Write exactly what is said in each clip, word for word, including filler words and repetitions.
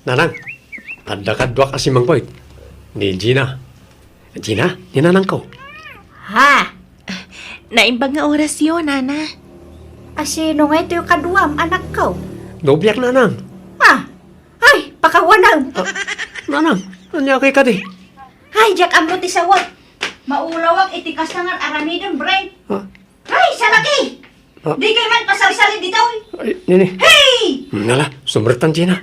Nanang, adda kaduak a simmangpet. Ni Gina. Gina, ni nanangko. Ha? Naimbag nga orasyo, Nana. A sino ngay toy kaduam, anakko? Nobiak, Nanang. Ha? Ay, pakawanem. Ah, Nanang, ania kadi? Ay, diak ammo ti sawak. Maulawak iti kasta nga aramidem, Bren. Ah. Ay, salaki! Ah. Dikay man pasalsali ditoy. Ay, nini. Hey! Nala, sumrektan, Gina.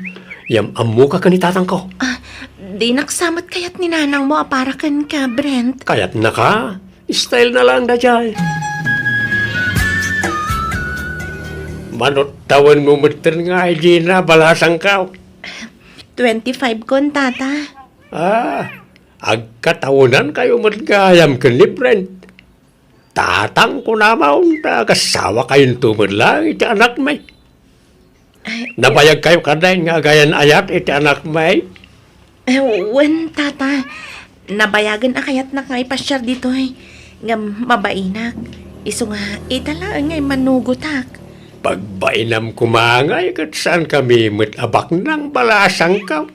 Yam-ammoka ken ni tatangko. Ah, dinak sa met kayat ni nanangmo a para kenka, Brent. Kayatnaka? Style na lang daydiay. Manut tawenmo metten ngay, Gina, balasangko. Twenty-five kon, Tata. Ah, agkatawenankayo met gayam ken ni Brent. Tatang, kunam, ta agasawakayonto met laeng iti anakmi. Ay, nabayagkayo kadi nga agayan-ayat iti anakmi? Eh, wen, Tata. Nabayagen a kayatnak nga ipasiar ditoy. Ngem mabainak. Isu nga, ita laeng nga immanugotak. Pagbainam koma ngay ket saankami met a baknang, balasangko.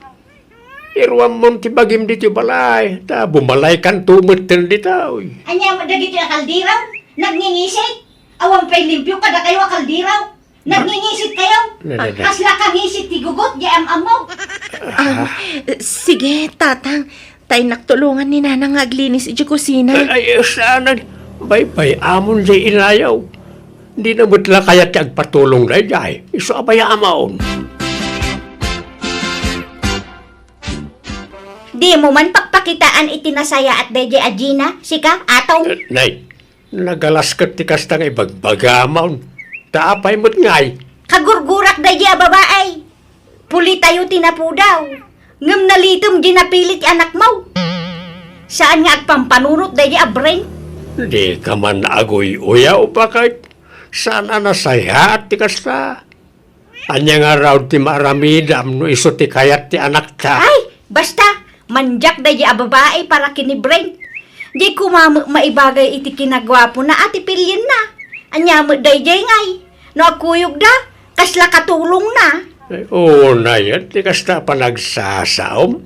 Iruammon ti bagim ditoy balay, ta bumalaykanto metten ditoy. Ania met dagitoy a kaldero? Nagngingisit? Awan pay limpio kadakayo a kaldero? Nagngingisit kayo? Na, na, na. Kasla kangisit ti gugot, di am-ammo. Ah, sige, Tatang. Ta innak tulongan ni Nanang nga aglinis iti kusina. Ay, ay, saanen. Baybay-amon jay inayo. Dina met la kayat ti agpatulong daydiay. Isu a bay-amon. Dimo man pakpakitaan iti nasayaat daydiay a Gina, sika, Atong? Eh, nay, nagalas ket ti kasta nga ibagbagam. Ta apay met ngay? Kagurgurak daydiay a babai. Pulitayo ti napudaw. Ngem nalitem di napili ti anakmo. Saan nga agpampanunot daydiay a Bren? Dika man aguy-uyaw, baket. Saan a nasayaat ti kasta. Ania ngarud ti maaramidam no isu ti kayat ti anakta? Ay, basta, mandiak daydiay a babai para ken ni Bren. Di koma met maibagay iti kinaguapona a ti pilienna. Ania met daydiay ngay? No agkuyogda, kasla katulongna. Ay, unay, ti kasta a panagsasaom.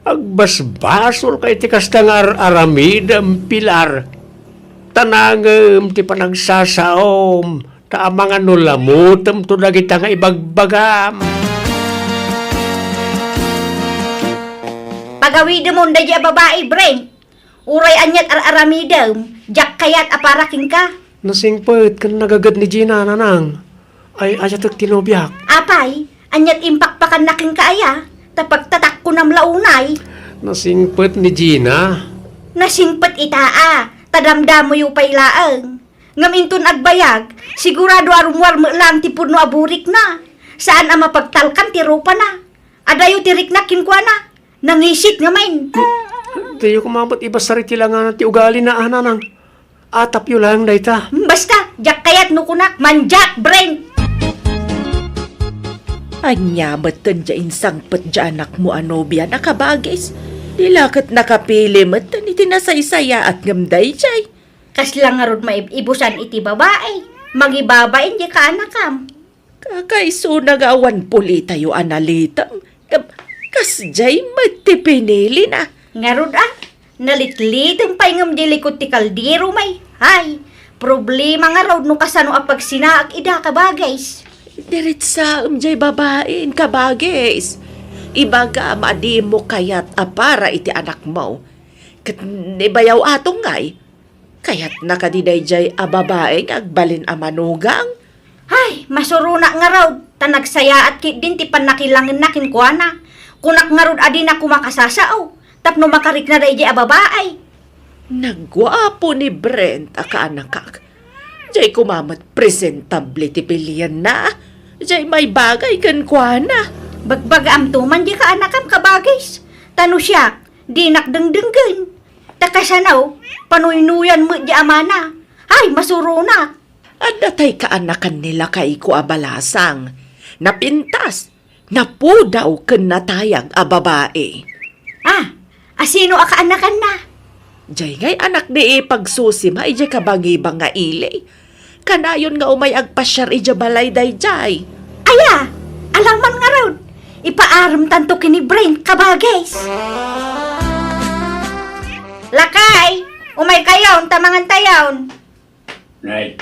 Agbasbasolka iti kasta nga ar-aramidem, Pilar. Ta nangem ti panagsasaom. Ta amangan no lamutemto dagita nga ibagbagam. Pagawidemon daydiay a babai, Bren. Uray aniat ar-aramidem, diak kayat a para kenka. Nasingpet ken nagaged ni Gina, Nanang. Ay, ayatek ti nobiak. Apay, aniat impakpakanna kenka aya? Ta pagtatakkonam la unay. Nasingpet ni Gina. Nasingpet ita a, ta damdamoyo pay laeng. Ngem inton agbayag, sigurado a rummuar met laeng ti pudno a burikna. Saan a mapagtalkan ti rupana. Adayo ti riknak kenkuana. Nangisit ngamin. Diyo koma met ibasar iti langana ti ugalina, a, Nanang. Atapyo laeng dayta. Hmm, basta, diak kayat no kunak, mandiak, Bren! Ania met ken diay insangpet diay anakmo a nobiana, kabagis? Di la ket nakapili met iti nasaysayaat ngem daydiay. Kasla ngarud maib-ibusan iti babai. Mangibabain diay kaanakam. Kakaisuna nga awan pulitayo a nalitem. Ngem, kasdiay met ti pinilina. Ngarud a, nalitlitem pay ngem di likod ti kaldero, may. Hay, problema ngarud no kasano a pagsinaak ida, kabagis. Diretsaem diay babain, kabagis. Ibagam a dimo kayat a para iti anakmo. Ket ni bayaw Atong ngay, kayatna kadi daydiay a babai nga agbalin a manugang? Ay, masuronak ngarud, ta nagsayaat ketdin ti pannakilangenna kenkuana. Kunak ngarud a dinak koma kasasao, tapno makarikna daydiay a babai. Nagguapo ni Brent a kaanakak. Diay koma met presentable ti pilienna. Diay maibagay kenkuana. Bagbagaam to man diay kaanakam, kabagis. Ta no siak, dinak dengdenggen. Ta kasano, panuynuyan met diay amana. Ay, masuronak! Adda tay kaanakan ni lakayko a balasang. Napintas, napudaw ken natayag a babai. Ah, asino a kaanakanna? Diay ngay anak ni ipagsusima idiay kabangibang nga ili. Kanayon nga umay agpasiar idiay balay daydiay. Aya, alaman ngarud. Ipaaremtanto ken ni Brent, kabagis. Lakay, umaykayon ta mangantayon. Nay,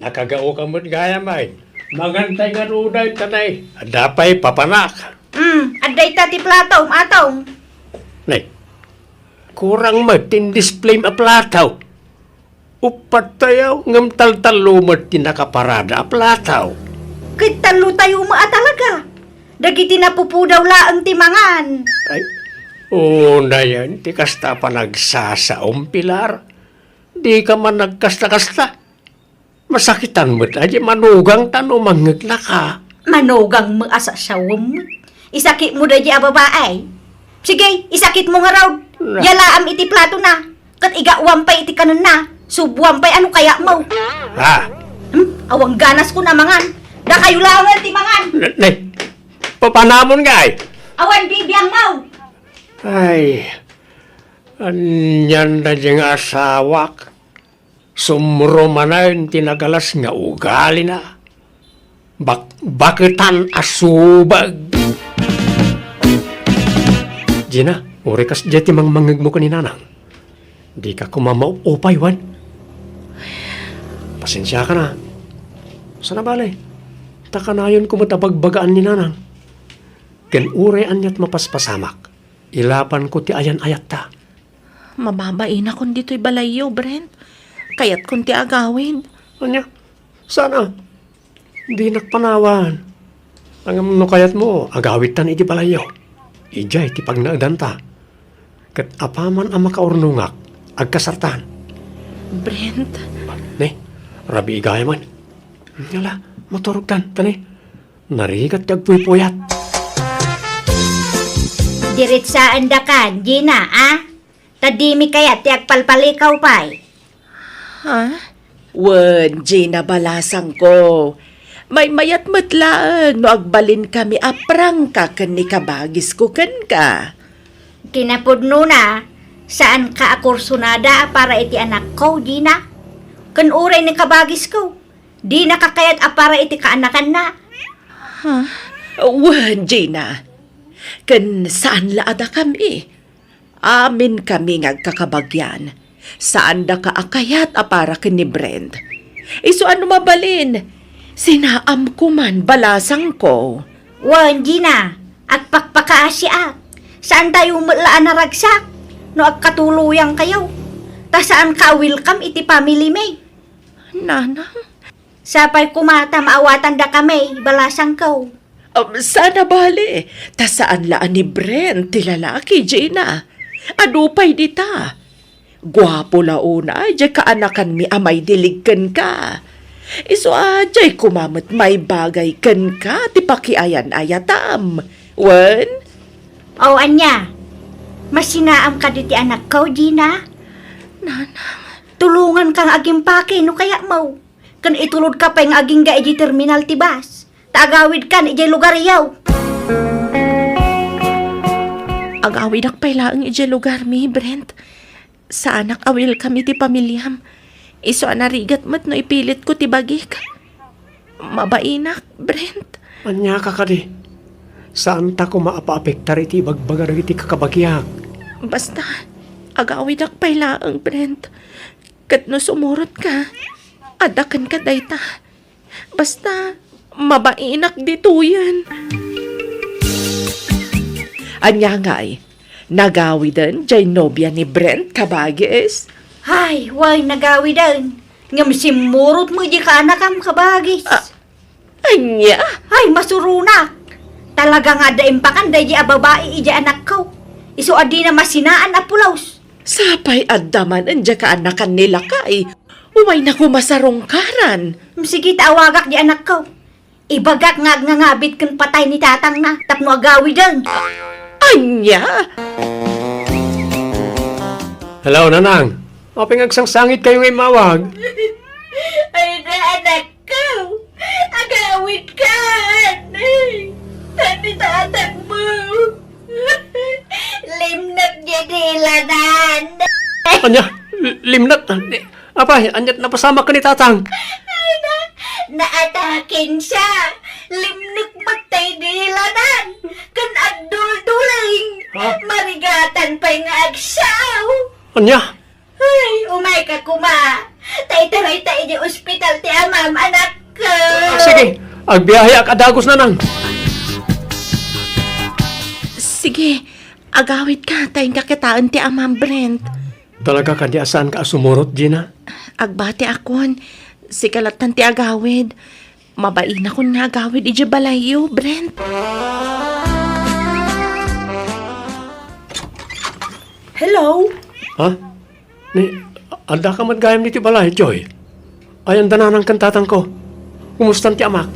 nakagaoka met gayam, ay. Mangantay ngarud, ay, tanay. Adda pay papanak. Hmm, adda ita ti platom, Atong. Nay, kurang met ti indisplayem a plato. Uppat tayo, ngem taltallo met ti nakaparada a plato. Ket tallo tayo met a talaga. Dagiti napupudaw laeng ti mangan. Ay, unayen ti kasta a panagsasaom, Pilar. Dika man nagkasta-kasta. Masakitan met a di manugangta no mangngegna ka. Manugang met a sasawem met. Isakitmo daydi a babae. Sige, isakitmo ngarud. Na. Yalaam iti platona. Ket igawam pay iti kanenna. Subuam pay a no kayatmo. Ah. Hmm? Awan ganasko a mangan. Dakayo laengen ti mangan. Ne, ne. Papanamon ngay. Awan bibiangmo. Ay. Anian daydi nga asawak. Sumro manen ti nagalas nga ugalina. Bak-, baketan a subag. Gina, uray kasdiay ti mangmangngegmo ken ni Nanang. Dika koma maup-upay, wen? Pasensiakan a. Saan a bale, ta kanayonko met a bagbagaan ni Nanang. Ken uray aniat mapaspasamak, ilapanko ti ayan-ayatta. Mababainakon ditoy balayyo, Brent. Kayatkon ti agawid. Ania? Saan a? Dinak panawan. Ngem no kayatmo, agawidtan iti balayyo. Idiay ti pagnaedanta. Ket apaman a makaurnongak, agkasartan. Brent. Ne, rabii gayam. Ala, maturogtan, ta ne, narigat ti agpuypuyat. Diretsaandakan, Gina, a? Ta dimi kayat ti agpalpalikaw pay. Ha? Wen, Gina, balasangko. Maymayat met laeng no agbalinkami a prangka ken ni kabagisko kenka. Kinapudnona, saanka a kursunada a para iti anakko, Gina. Ken uray ni kabagisko, dinaka kayat a para iti kaanakanna. Ha? Wen, Gina. Ken saan la a dakami. Aminkami nga agkakabagian. Saandaka a kayat a para ken ni Brent. Isu a no mabalin, sinaamko man, balasangko. Wen, Gina, agpakpakaasiak. Saantayo met la a naragsak no agkatuloyangkayo. Ta saanka a welcome iti family mi. Nanang? Sapay koma ta maawatandakami, balasangko. Um, saan a bale, ta saan la a ni Brent ti lalaki, Gina. Adu pay dita. Guapo la unay diay kaanakanmi a maidilig kenka. Isu a diay koma met maibagay kenka ti pakiayan-ayatam. Wen? O, ania? Masinaam kadi ti anakko, Gina? Nanang. Tulonganka nga agimpake no kayatmo. Ken itulodka pay nga agingga idiay terminal ti bus, ta agawidkan idiay lugaryo. Agawidak pay laeng idiay lugarmi, Brent. Saanak a welcome iti pamiliam. Isu a narigat met no ipilitko ti bagik. Mabainak, Brent. Ania ka kadi? Saanta koma a paapektar iti ibagbaga dagiti kakabagiak. Basta, agawidak pay laeng, Brent. Ket no sumurotka, adda kenka dayta. Basta, mabainak ditoyen. Ania ngay, nagawiden diay nobia ni Brent, kabagis? Ay, wen, nagawiden. Ngem simmurot met diay kaanakam, kabagis. Ah, Ania? Ay, masuronak! Talaga nga adda impakan daydi a babai idiay anakko. Isu a dina masinaan a pulos. Sapay adda manen diay kaanakan ni lakay. Umayna koma sarungkaran. Sige ta awagak diay anakko. Ibagak nga agngangabit ken patay ni tatangna tapno agawiden. Ania? Hello, Nanang. Apay nga agsangsangitkayo nga immawag? Ay, anak, Kaw, agawidkan! Saan ni tatangmo? Limnek diay dilanan. Ania? L-, limnek? Apay, aniat napasamak ken ni tatang? Ay, na, naataken siya. Limnek met tay dilanan. Ha? Marigatan pay nga agsao. Ania? Ay, umayka koma. Ta itaray ta iti ospital ti amam, anakko. Ah, sige. Agbiaheak a dagus, nanang. Sige, agawidka, ta inka kitaen ti amam, Brent. Talaga kadi a saanka a sumurot, Gina? Agbatiakon. Sika lattan ti agawid. Mabainakon nga agawid idiay balayyo, Brent. Hello? Ha? Ni, addaka met gayam ditoy balay, Joy? Ayan da nanang ken tatangko. Kumustan ti amak?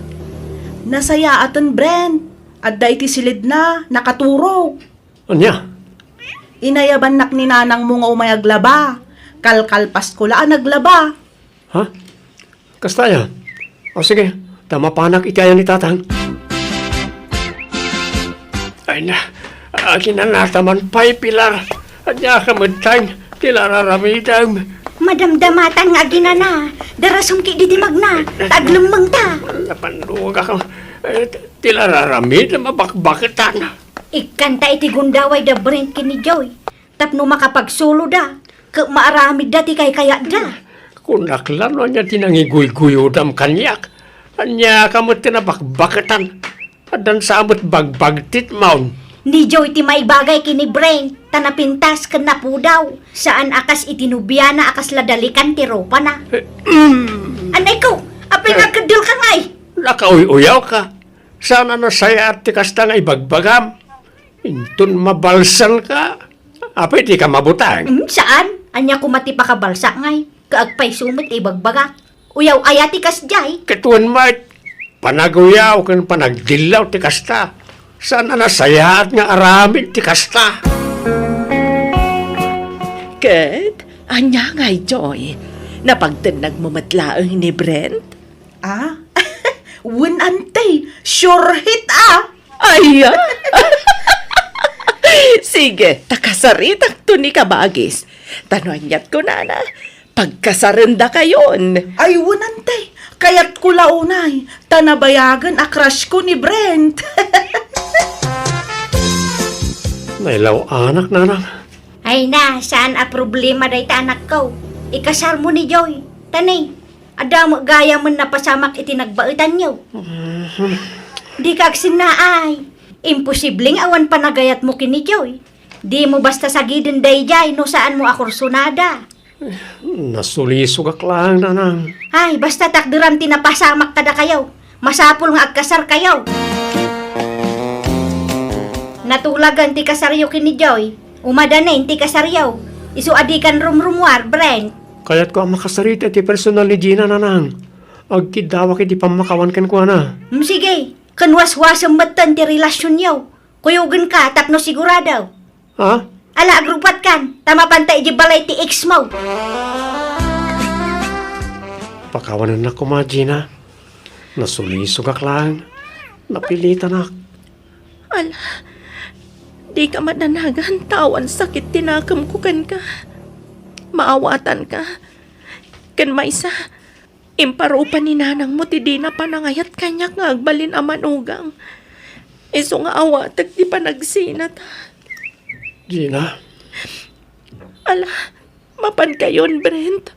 Nasayaaten, Brent. Adda iti silidna, nakaturog. Ania? Inayabannak ni nanangmo nga umay aglaba. Kalkalpasko la a naglaba. Ha? Kasta aya? O sige, ta mapanak iti ayan ni tatang. Ay na, aginanata man pay, Pilar. Ania ka met time, ti la ar-aramidem. Madamdamatan nga aginana, darasem ketdi ti magna, ta aglemmengta. Napannugak, eh, ti la ar-aramidem a bakbaketan. Ikkanta iti gundaway da Brent ken ni Joy, tapno makapagsuloda, ket maaramidda ti kaykayatda. Kunak la no ania ti nangiguyguyodam kaniak. Ania ka met ti nabakbaketan? Addan sa met bagbagtit maon. Ni Joy ti maibagay ken ni Brent, ta napintas ken napudaw. Saan a kas iti nobiana a kasla dalikan ti rupana. Eh, mm. Anay ko, apay Eh. nagkeddel ka ngay? Nakauy-uyaw ka. Saan a nasayaat ti kasta nga ibagbagam? Inton mabalsan ka, apay di ka mabutang? Hmm, saan? Ania koma ti pakabalsak ngay? Kaagpayso met ti ibagbagak. Uyaw aya ti kasdiay? Ket wen met, panaguyaw ken panagdillaw ti kasta. Saan a nasayaat nga aramid ti kasta? Ket, ania ngay, Joy? Napagtennagmo met laeng ni Brent? Ah? Wen, ante, sure hit, ah! Ay, ah! Sige, ta kasaritakto ni kabagis. Ta no aniat kunana, pagkasarendakayon. Ay, wen, ante, kayatko la unay, ta nabayagen a crush ko ni Brent. Nailaw-anak, nanang. Ay na, saan a problema dayta, anakko. Ikasarmo ni Joy. Ta ni, adda met gayamen napasamak iti nagbaetanyo. Mhm. Dika agsennaay. Imposible nga awan panagayatmo ken ni Joy. Dimo basta sagiden daydiay no saanmo a kursunada. Nasulisogak laeng, nanang. Ay, basta takderam ti napasamak kadakayo. Masapul nga agkasarkayo. Natulagan ti kasaryo ken ni Joy. Umadanen ti kasaryo. Isu a dikan rumrumuar, Brent. Kayatko a makasarita iti personal ni Gina, nanang. Agkiddawak iti pammakawan kenkuana. Hmm, sige. Ken waswasem metten ti relasionyo. Kuyogenka tapno sigurado. Ha? Ala, agrupatkan, ta mapanta idiay balay ti ex mo. Pakawanennak koma, Gina. Nasulisogak laeng. Napilitanak. Ala, dika madanagan ta awan sakit ti nakemko kenka. Maawatanka. Ken maysa, imparupa ni nanangmo ti dina panangayat kaniak nga agbalin a manugang. Isu nga awatek ti panagsinata. Gina. Ala, mapankayon, Brent.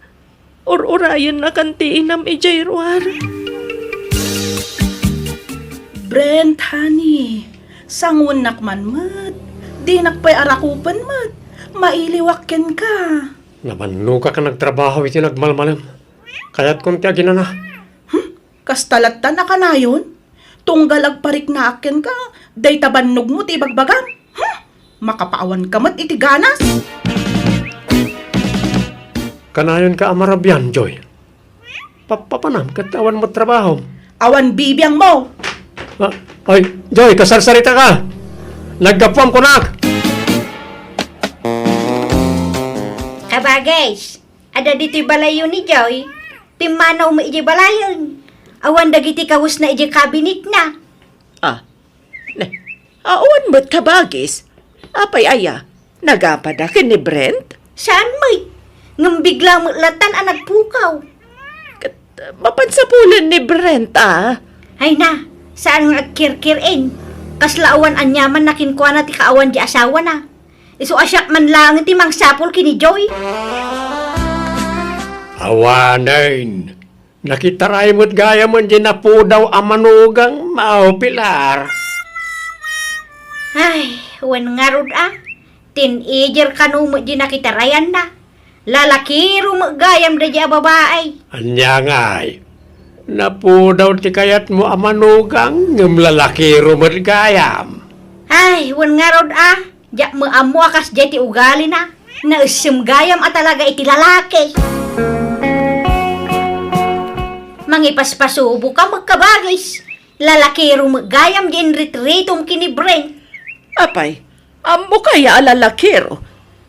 Ur-urayennakan ti inam idiay ruar. Brent, honey, sanguennak man met. Dinak pay arakupen met. Mailiwak kenka. Namannogak a nagtrabaho iti nagmalmalem. Kayatkon ti aginana. Hmm? Kasta lattan a kanayon? Tunggal agpariknaak kenka, dayta bannogmo ti ibagbagam? Hmm? Makapaawanka met iti ganas? Kanayonka a marabian, Joy. Pappapanam ket awan met trabahom. Awan bibiangmo! Ah, ay, Joy, kasarsaritaka! Naggapuam kunak! Kabagis, adda ditoy balayyo ni Joy. Pimmanawmi idiay balayen. Awan dagiti kawesna idiay kabinetna. Ah, ne, awan met kabagis. Apay aya, nagapada ken ni Brent? Saan met. Ngem bigla met lattan a nagpukaw. Ket, mapan sapulen ni Brent, ah. Ay na, saan nga agkirkir-en. Kasla awan aniamanna kenkuana ti kaawan ti asawana. Isu a siak man laeng ti mangsapul ken ni Joy. Awanen. Nakitarayo met gayam diay napudaw a manugang, Mao Pilar. Ay, wen ngarud a. Teenager kano met diay nakitarayanna. Lalakiro met gayam daydiay a babai. Ania ngay? Napudaw ti kayatmo a manugang, ngem lalakiro met gayam. Ay, wen ngarud a. Diak met ammo a kasdiay ti ugalina. Naessem gayam a talaga iti lalaki. Mangipaspasubo ka met, kabagis. Lalakiro met gayam diay inritritom ken ni Brent. Apay, ammo kaya a lalakiro?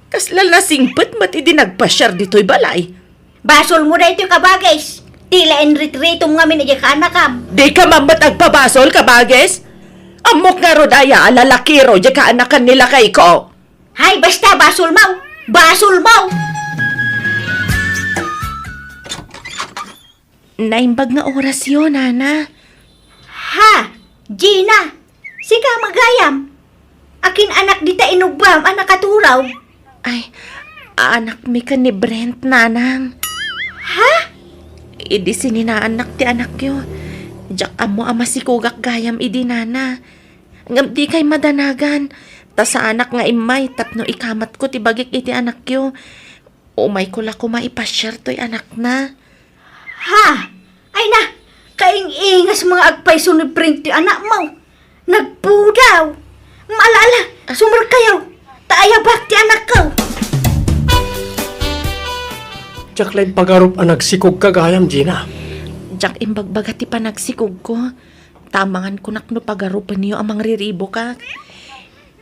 Kasla nasingpet met idi nagpasiar ditoy balay. Basolmo daytoy, kabagis. Tila inritritom ngamin idiay kaanakam. Dika man met agpabasol, kabagis? Ammok ngarud aya a lalakiro diay kaanakan ni lakayko? Hay, basta, basolmo! Basolmo! Naimbag nga orasyo, Nana. Ha? Gina, sika met gayam? Akin-anak dita inubbam a nakaturaw? Ay, aanakmi ken ni Brent, Nanang. Ha? Idi sininaannak ti anakyo, diak ammo a masikogak gayam idi, Nana. Ngem dikay madanagan, ta saanak nga immay tapno ikamatko ti bagik iti anakyo. Umayko la koma ipasiar toy anakna. Ha? Ay na, kaing-ingas nga agpayso ni Brent ti anakmo. Nagpudaw. Ala, ala, sumerkayo. Ta ayabak ti anakko. Diak la impagarup a nagsikogka gayam, Gina. Diak imbagbaga ti panagsikogko. Ta amangan kunak no pagarupenyo a mangriribokak.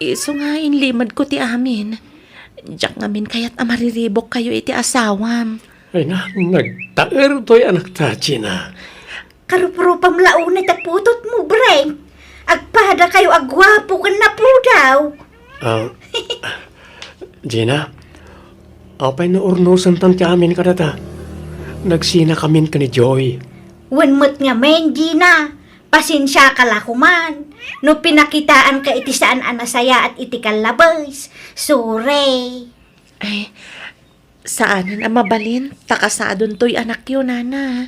Isu nga inlimedko ti amin. Diak ngamin kayat a mariribokkayo iti asawam. Ay na, nagtaer toy anakta, Gina. Karuprupam la unay ta putotmo, Brent. Agpadakayo a guapo ken napudaw. Ah, Gina, apay no urnosentan ti amin kadata? Nagsinakamin ken ni Joy. Wen met ngamin, Gina. Pasensiaka la koman no pinakitaanka iti saan a nasayaat iti kallabes. Sorry. Ay, saanen a mabalin, ta kasadon toy anakyo, Nana.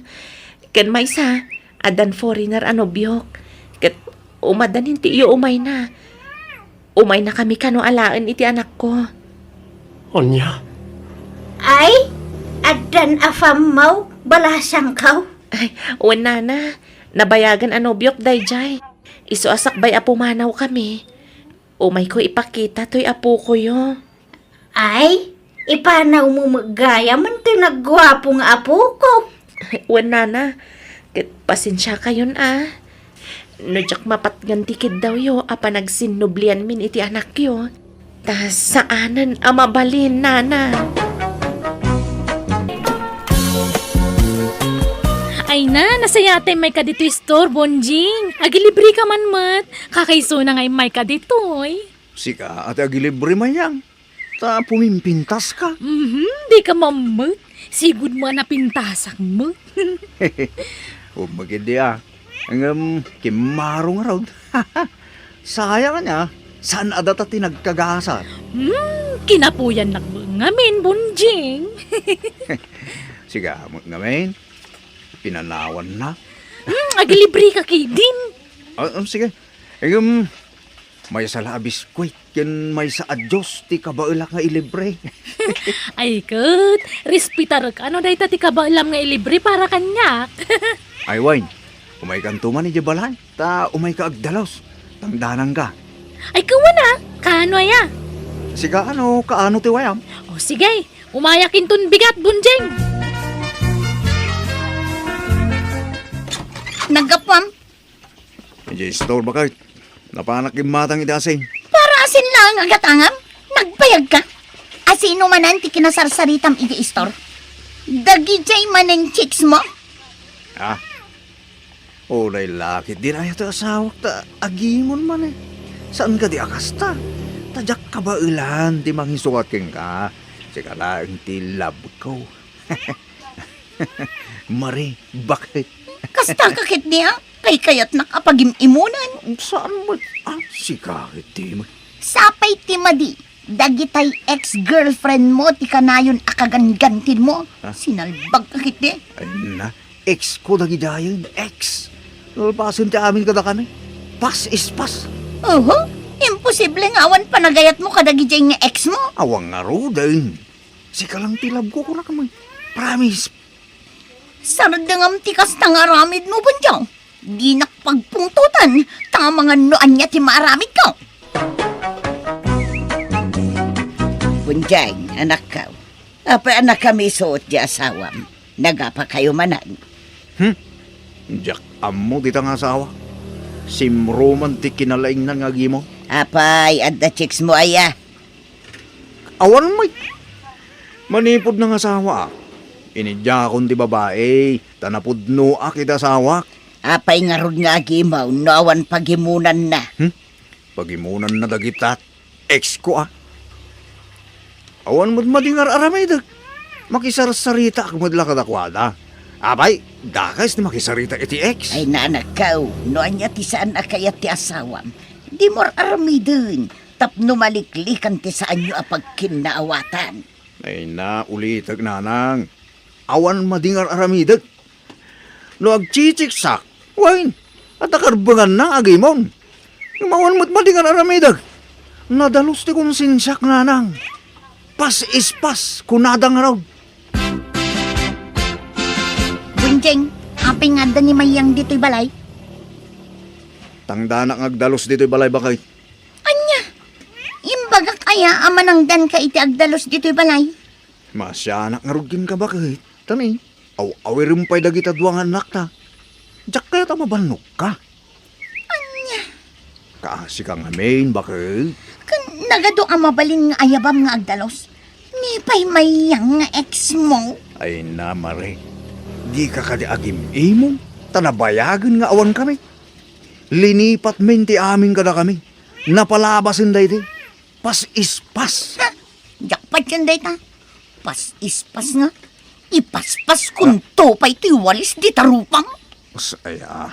Ken maysa, addan foreigner a nobiok. Ket umadanin ti iyo umayna. Umaynakami kano alaen iti anakko. Ania? Ay, addan a pammaw, balasangkaw. Ay, wen, Nana, nabayagen a nobiok daydiay. Isu a sakbay a pumanawkami, umayko ipakita toy apokoyo. Ay, ipanawmo met gayam toy nagguapo nga apoko. Wen, Nana, ket pasensiakayon a. No diak mapatngan ti kiddawyo a panagsinnublianmin iti anakyo, ta saanen a mabalin, Nana. Ay na, nasayaat ta immayka ditoy store, Bonjing. Agilibreka man met. Kakaisuna nga immayka ditoy. Sika a ti agilibre, Mayang. Ta pumimpintaska. Mhm, dika mammet. Sigudmo a napintasak met. Ummek idi a. Ngem kimmaro ngarud. Sayang ania, saan a data ti nagkagasat. Hmm, kinapuyannak met ngamin, Bonjing. Sika met ngamin, pinanawanna. Hmm, agilibreka ketdin. Ah, ah, sige. Ngem, maysa la a biskuit ken maysa a juice ti kabaelak nga ilibre. Ay ket, respetarek no dayta ti kabaelam nga ilibre para kaniak. Ay wen, umaykanto man idiay balay, ta umayka agdalus. Tangdananka. Ay, kawana, kaano aya? Sika, ano, kaano ti wayam? O, sige, umayak inton bigat, Bonjing. Naggapuam, Idiay store baket. Napanak immatang iti asin. Para asin laeng a gatangam? Nagbayagka? Asino manen ti kinasarsaritam iti store? Dagidiay manen chicks mo? Ah. Uray la ketdin aya ti asawak ta agimon man eh. Saan kadi a kasta? Ta diak kabaelan ti mangisukat kenka. Sika laeng ti love ko. Mari, baket. Kasta ka ketdi a? Kaykayatnak a pagim-imonen. Saan met? Ah, Sika iti mo. Sapay ti madi, dagitay ex-girlfriend mo ti kanayon a kaganggantin mo. Ha? Sinalbag ka kiti. Ay na, ex ko dagidayen, ex. Nalpasen ti amin kadakami. Past is past. Oho, imposible nga awan panagayat mo kadagijay nga ex mo. Awan ngaruden. Sika lang ti love ko, kunak mo. Promise. Sardengam ti kasta nga aramid mo, Bunjong. Dinak pagpungtotan, ta amangan no ania ti maaramid ko. Bunjeng, anakko, apay a nakamisuot ti asawam? Nagapa kayo manen? Hmm? Diak ammo dita nga asawa. Simro man ti kinalaingnan nga agimo. Apay, adda chicks mo aya? Awan met. Manipud nangasawaak, inidiakon ti babai, ta napudnoak iti asawak. Apay ngarud nga agimaw no awan pagimonanna? Hmm? Pagimonanna dagita ex ko, a? Awan met madi nga ar-aramidek. Makisarsaritaak met la kadakuada. Apay, dakes ti makisarita iti ex. Ay, nanakkaw, no ania ti saan a kayat ti asawam, dimo ar-aramiden. Tapno maliklikan ti saanyo a pagkinnaawatan. Ay na, ulitek, nanang. Awan madi nga ar-aramidek. No agchitsiksak, wen, adda karbenganna nga agimon. Ngem awan met madi nga ar-aramidek. Nadalus ti konsensiak, nanang. Pas is pas, kunada ngarud. Bunjeng, apay nga adda ni Mayang ditoy balay? Tangdanak nga agdalus ditoy balay, baket. Ania? Imbagak aya a manangdanka iti agdalus ditoy balay? Maasianak ngarud kenka, baket. Tani, aw-awirem pay dagita dua nga annakta. Diak kayat a mabannogka. Ania? Kaasika ngamin, baket. Ken nagadu a mabalin nga ayabam nga agdalus? Ni pay Mayang nga ex mo? Ay na, Mare. Dika kadi agim-imong, ta nabayagen nga awan kami. Linipat men ti amin kadakami. Napalabasen daydi. Pas is pas. Ha? Diak patien dayta. Pas is pas nga. Ipaspas kunto pay ti walis dita rupam. Ay, a,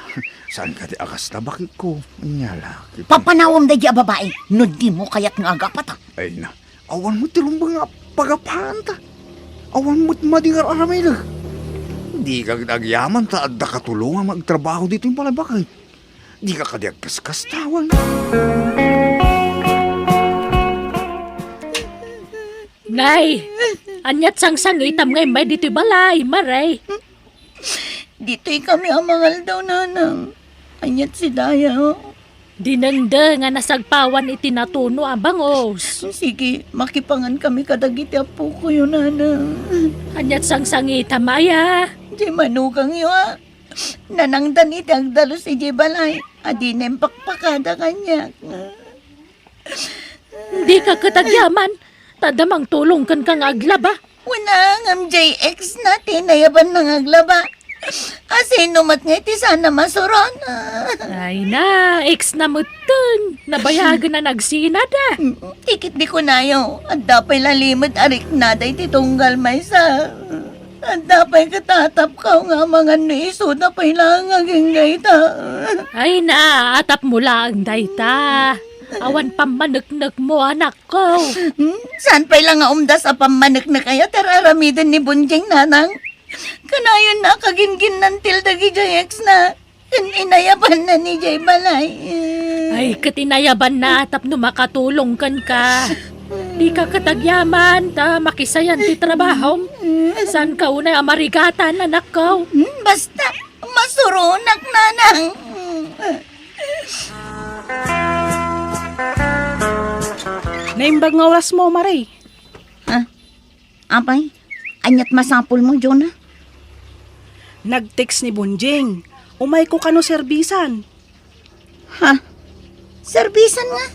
saan kadi a kasta, baketko? Ania la, papanawem daydi a babai no dimo kayat nga agapata. Ay na, awan met ti rumbeng nga pagapanta. Awan met madi nga ar-aramidek. Dika kadi agyaman ta adda katulongam nga agtrabaho ditoy balay, baket. Dika kadi agkaskastawan. Nay, aniat sangsangitam nga immay ditoy balay, Mare? Ditoy kami a mangaldaw, nanang. Aniat si Daya? Dinengdeng a nasagpawan iti natuno a bangus. Sige, makipangan kami kadagiti apokoyo, nanang. Aniat sangsangitam aya? Di manugangyo, a. Nanangdan iti agdalus idiay balay, a dina impakpakada kaniak. Dika ket agyaman, ta adda mangtulong kenka nga aglaba. Wen a, ngem diay ex na ti inayabanna nga aglaba. A, sino met ngay ti saan a masuron? Ay na, ex na metten. Nabayagen a nagsinada. Ti ket di kunayo, adda pay la limed a riknada iti tunggal maysa. Adda pay ket atapkaw nga amangan no isuda pay laeng agingga ita. Ay na, atapmo laeng dayta. Awan pammaneknekmo, anakko. Hmm? Saan pay la nga umdas a pammaneknek aya ti ar-aramiden ni Bunjing, nanang? Kanayon a kagingginnan ti dagidiay ex na. Ken inayabanna idiay balay. Ay, ket inayabanna tapno makatulong kenka. Dika ket agyaman ta makisayan ti trabahom. Saanka unay a marigatan, anakko. Hmm, basta, masuronak, nanang. Naimbag nga orasmo, Mare. Ha? Apay, aniat masapulmo, Jonah? Nag-text ni Bunjing. Umayko kano serbisan. Ha? Serbisan nga?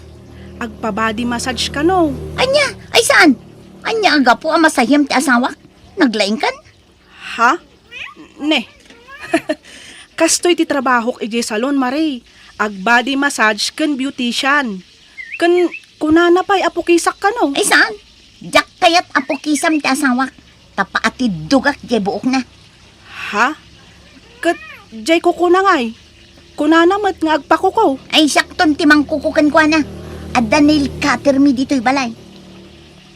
Agpa-body massage kano. Ania? Ay, saan? Ania a gapu a masahim ti asawak? Naglaingkan? Ha? Ne. Kastoy ti trabahok idiay salon, Mare. Ag-body massage ken beautician. Ken kunana pay a pukisak kano. Ay, saan? Diak kayat a pukisam ti asawak. Ta paatiddogak diay buokna. Ha? Ket diay kukuna ngay? Kunana met nga agpakuko. Ay, siakton ti mangkuko kenkuana. Adda nail cutter mi ditoy balay.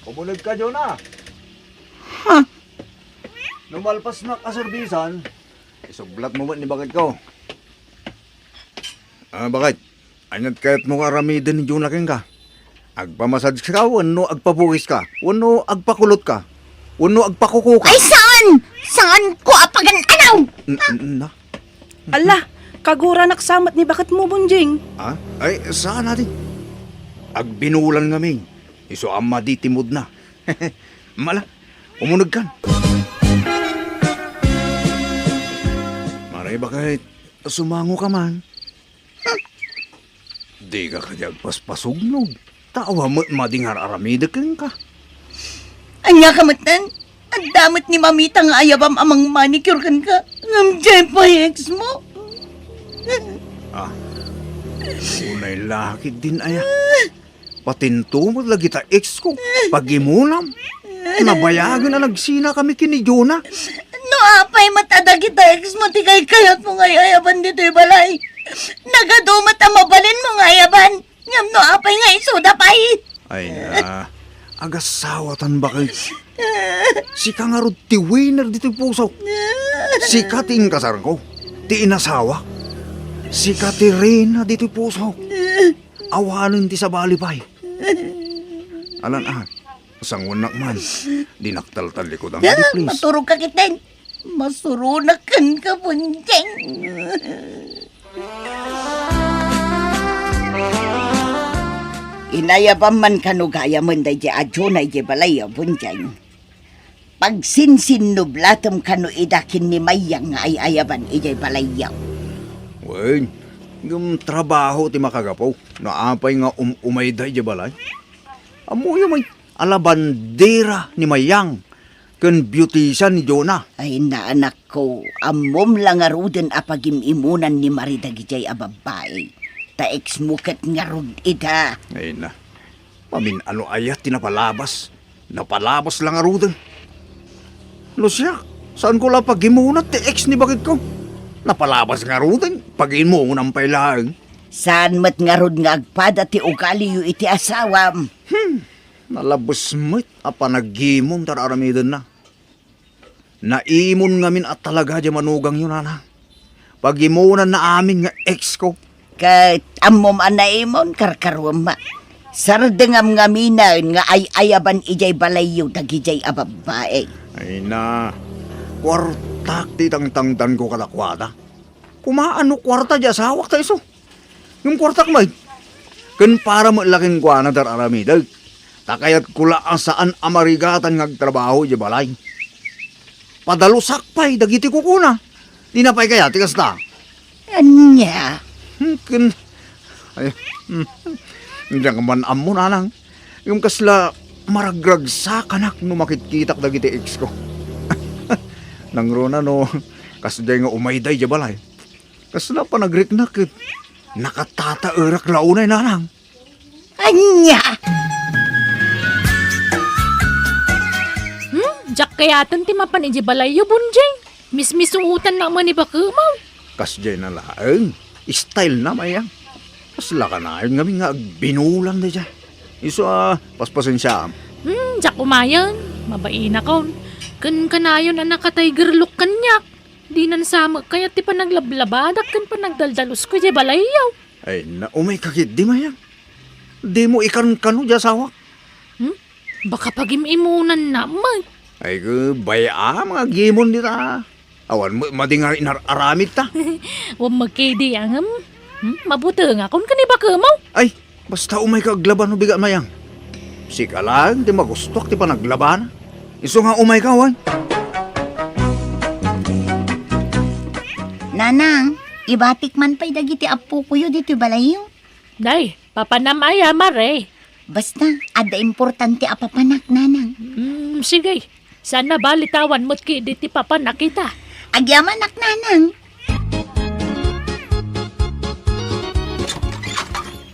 Umuneg ka, Jonah. Ha? No malpasnak a serbisan, isublatmo met ni baketko. Ah, baket, aniat kayatmo nga aramiden ni Jonah kenka? Agpamassage ka wenno agpabuis ka? Wenno agpakulot ka? Wenno agpakuko ka? Ay, saan? Saan ko a pagan-anaw? N-, n-, na? Ala, kaguranak sa met ni baketmo, Bonjing. Ah? Ay, saan a di? Agbinulan ngamin. Isu a madi ti mood na. Mala, umuneg kan. Maray, baket, sumango ka man. Dika kadi agpaspasugnog, ta awan met madi nga ar-aramidek kenka. Ania ka metten? Adda met ni mamita nga ayabam a mangmanicure kenka. Ngem diay pay ex mo. Ah, unay la ketdin aya. Patinto met dagita ex ko. Pagimonam. Nabayagen a nagsinakami ken ni Jonah. No apay met a dagita ex mo ti kaykayatmo nga ay-ayaban ditoy balay. Nagadu met a mabalinmo nga ayaban. Ngem no apay nga isuda pay? Ay na, agasawatan, baket. Sika ngarud ti winner ditoy pusok. Sika ti inkasarko, ti inasawak. Sika ti reyna ditoy pusok. Awanen ti sabali pay. Alan, ah, sanguennak man. Dinak taltallikudam, di, please. Maturog ka ketdin. Masuronak kenka, Bonjing. Inayabam man kano gayamen daydiay a Jonah idiay balayyo, Bonjing. Pagsinsinnublatem kano ida ken ni Mayang nga ay-ayaban idiay balayyo. Wen, ngem trabaho ti makagapu no apay nga um-umayda idiay balay. Ammoyo met a labandera ni Mayang ken beautician ni Jonah. Ay, naanakko, ammom la ngaruden a pagim-imonan ni Mari dagidiay a babbai. Ta ex mo ket ngarud ida. Ay na, mamin-ano aya ti napalabas? Napalabas la ngaruden. No siak, saanko la pagimona ti ex ni baketko? Napalabas ngaruden, pagimonan pay laeng. Saan met ngarud nga agpada ti ugaliyo iti asawam? Hmm, nalabes met a panagimon ti ar-aramidenna. Naimon ngamin a talaga diay manugangyo, nana. Pagimonanna amin nga ex ko. Ket ammom a naimon, karkaruem. Sardengam ngaminen nga ay-ayaban idiay balayyo dagidiay a babbai. Ay na, kuartak ti itangtangdanko kadakuada. Kumaano kuarta diay asawak ta isu? Ngem kuartak met. Ken para met la kenkuana ti ar-aramidek. Ta kayatko la a saan a marigatan nga agtrabaho idiay balay. Padalusak pay dagiti kukuna. Dina pay kayat ti kasta? Ania? Hmm, ken, ay, hmm, diak man ammo, nanang. Ngem kasla maragragsakanak no makitkitak dagiti ex ko. Nangruna no, kasdiay nga umayda idiay balay. Kasla panagriknak ket nakatataerak la unay, nanang. Ania? Hmm? Diak kayaten ti mapan idiay balayyo, Bonjing. Mismisuotannak man ni bakemaw. Kasdiay na laeng. Style na, Mayang. Kasla kanayon ngamin nga agbinulan daydiay. Isu a, paspasensiaam. Hmm, diak umayen. Mabainakon. Ken kanayon a naka-tiger look kaniak. Dinan sa met kayat ti panaglablabadak ken panagdaldalusko idiay balayyo. Ay, na, umayka ketdi, Mayang. Dimo ikankano diay asawak. Hmm? Baka pagim-imonanna met. Ay, ke, bay-am nga agimon dita. Awan met madi nga inar-aramidta. Wen met ketdi, ngem. Hmm? Mabutengakon ken ni bakemaw. Ay, basta umayka aglaban no bigat, Mayang. Sika laeng ti magustuak ti panaglabana. Isu nga umayka, wen. Nanang, ibatik man pay dagiti appokoyo ditoy balayyo. Nay, papanam aya, Mare? Basta, adda importante a papanak, Nanang. Mm, sige. Saan a bali ta awan met ketdi ti papanak ita. Agyamanak, Nanang.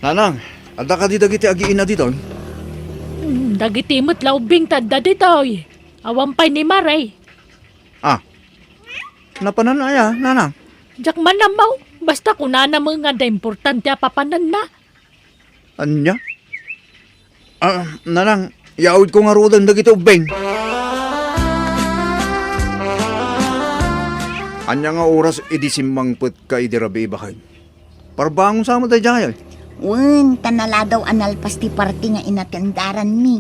Nanang, adda kadi dagiti agiina ditoy? Hmm, dagiti met la ubbing ti adda ditoy. Awan pay ni Mare. Ah, napanan aya, Nanang? Diak man ammo. Basta kunana met nga adda importante a papananna. Ania? Ah, nanang, yaawidko ngaruden dagiti ubbing. Ania nga oras idi simmangpetka idi rabii, baket? Parbangon sa met daydiay. Wen, ta naladaw a nalpas ti parti nga inatendaranmi.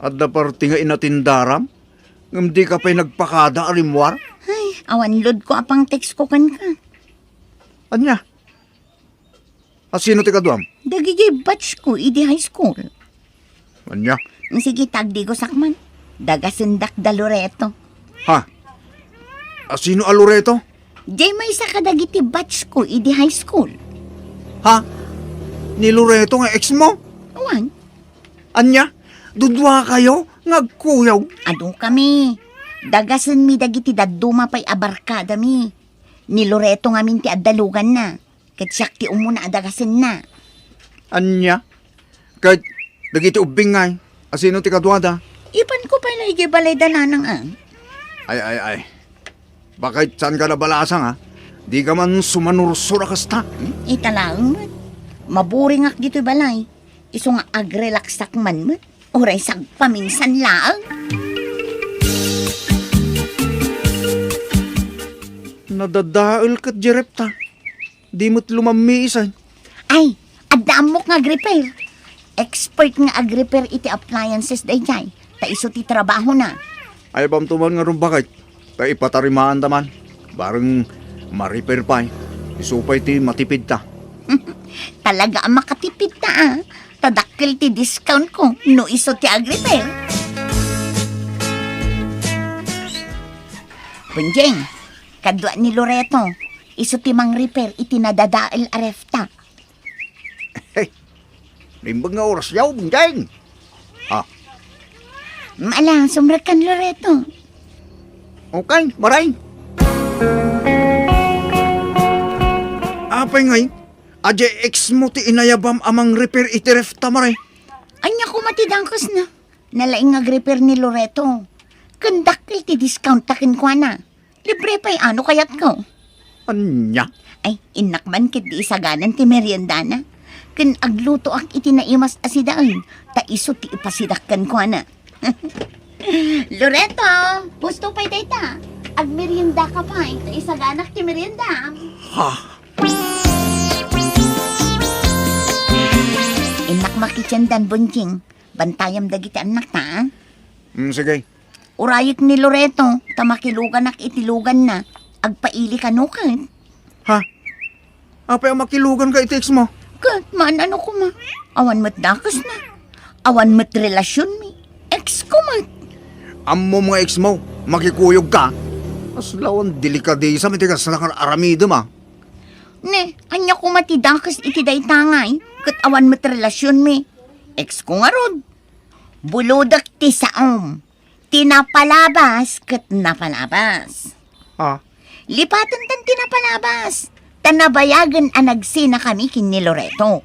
Adda parti nga inatendaram? Ngem dika pay nagpakada a rimmuar? Ay, awan loadko a pang-textko kenka. Ania? A, sino ti kaduam? Dagiti batchko idi high school. Ania? Sige, tagdigosak man. Dagasendak da Loreto. Ha? A, sino a Loreto? Diay maysa kadagiti batchko idi high school. Ha? Ni Loreto nga exmo? Awan. Ania? Duduakayo nga agkuyog? Adu kami. Dagasenmi dagiti dadduma pay a barkadami. Ni Loreto ngamin ti adda luganna. Ket siak ti umuna a dagasenna. Ania? Ket dagiti ubbing ngay, a sino ti kaduada? Ipanko pay la idiay balay da nanang a. Ay, ay, ay. Baket saanka nabalasang, a? Dika man sumanursor a kasta. Hmm? Ita laeng met. Maburingak ditoy balay. Isu nga agrelaksak man met. Uray sagpaminsan laeng. Nadadael ket di repta. Di met lumammiis, ay. Ay, adda ammok nga agrepair. Expert nga agrepair iti appliances daydiay, ta isu ti trabahona. Ay, bamto man ngarud, baket, ta ipatarimaanta man. Bareng ma-repair pay. Isu pay ti matipidta. Talaga a makatipidta, a. Ta dakkel ti discountko no isu ti agrepair. Bonjing, kadua ni Loreto, isu ti mangrepair iti nadadael a refta. Hey, naimbag nga oras yaw, Bonjing. Ha? Ala, sumrekkan, Loreto. Okay, maray. Apay ngay, a diay exmo ti inayabam a mangrepair iti refta, maray? Ania koma ti dakesna? Nalaing nga agrepair ni Loreto. Ken dakkel ti discountta kenkuana. Libre pay a no kayatko. Ania? Ay, innak man ket di isaganan ti meriendana. Ken aglutoak iti naimas a sidaen, ta isu ti ipasidak kenkuana. Loreto, pusto pay dayta. Agmeriendaka pay, ta isaganak ti meriendam. Ha? Innak makitiendan, Bonjing. Bantayam dagiti annakta, a? Mm, sige. Urayek ni Loreto, ta makiluganak iti luganna. Agpaili kano ket. Ha? Apay a makiluganka iti exmo? Ket, maan-ano koma? Awan met dakesna. Awan met relasionmi. Exko met. Ammom nga exmo, makikuyogka? Kasla awan delikadesam iti kasla nga aramidem, a. Ne, ania koma ti dakes iti dayta ngay? Ket awan met relasionmi. Exko ngarud. Bulodek ti saom. Ti napalabas ket napalabas. Ah. Lipatentan ti napalabas. Ta nabayagen a nagsinakami ken ni Loreto.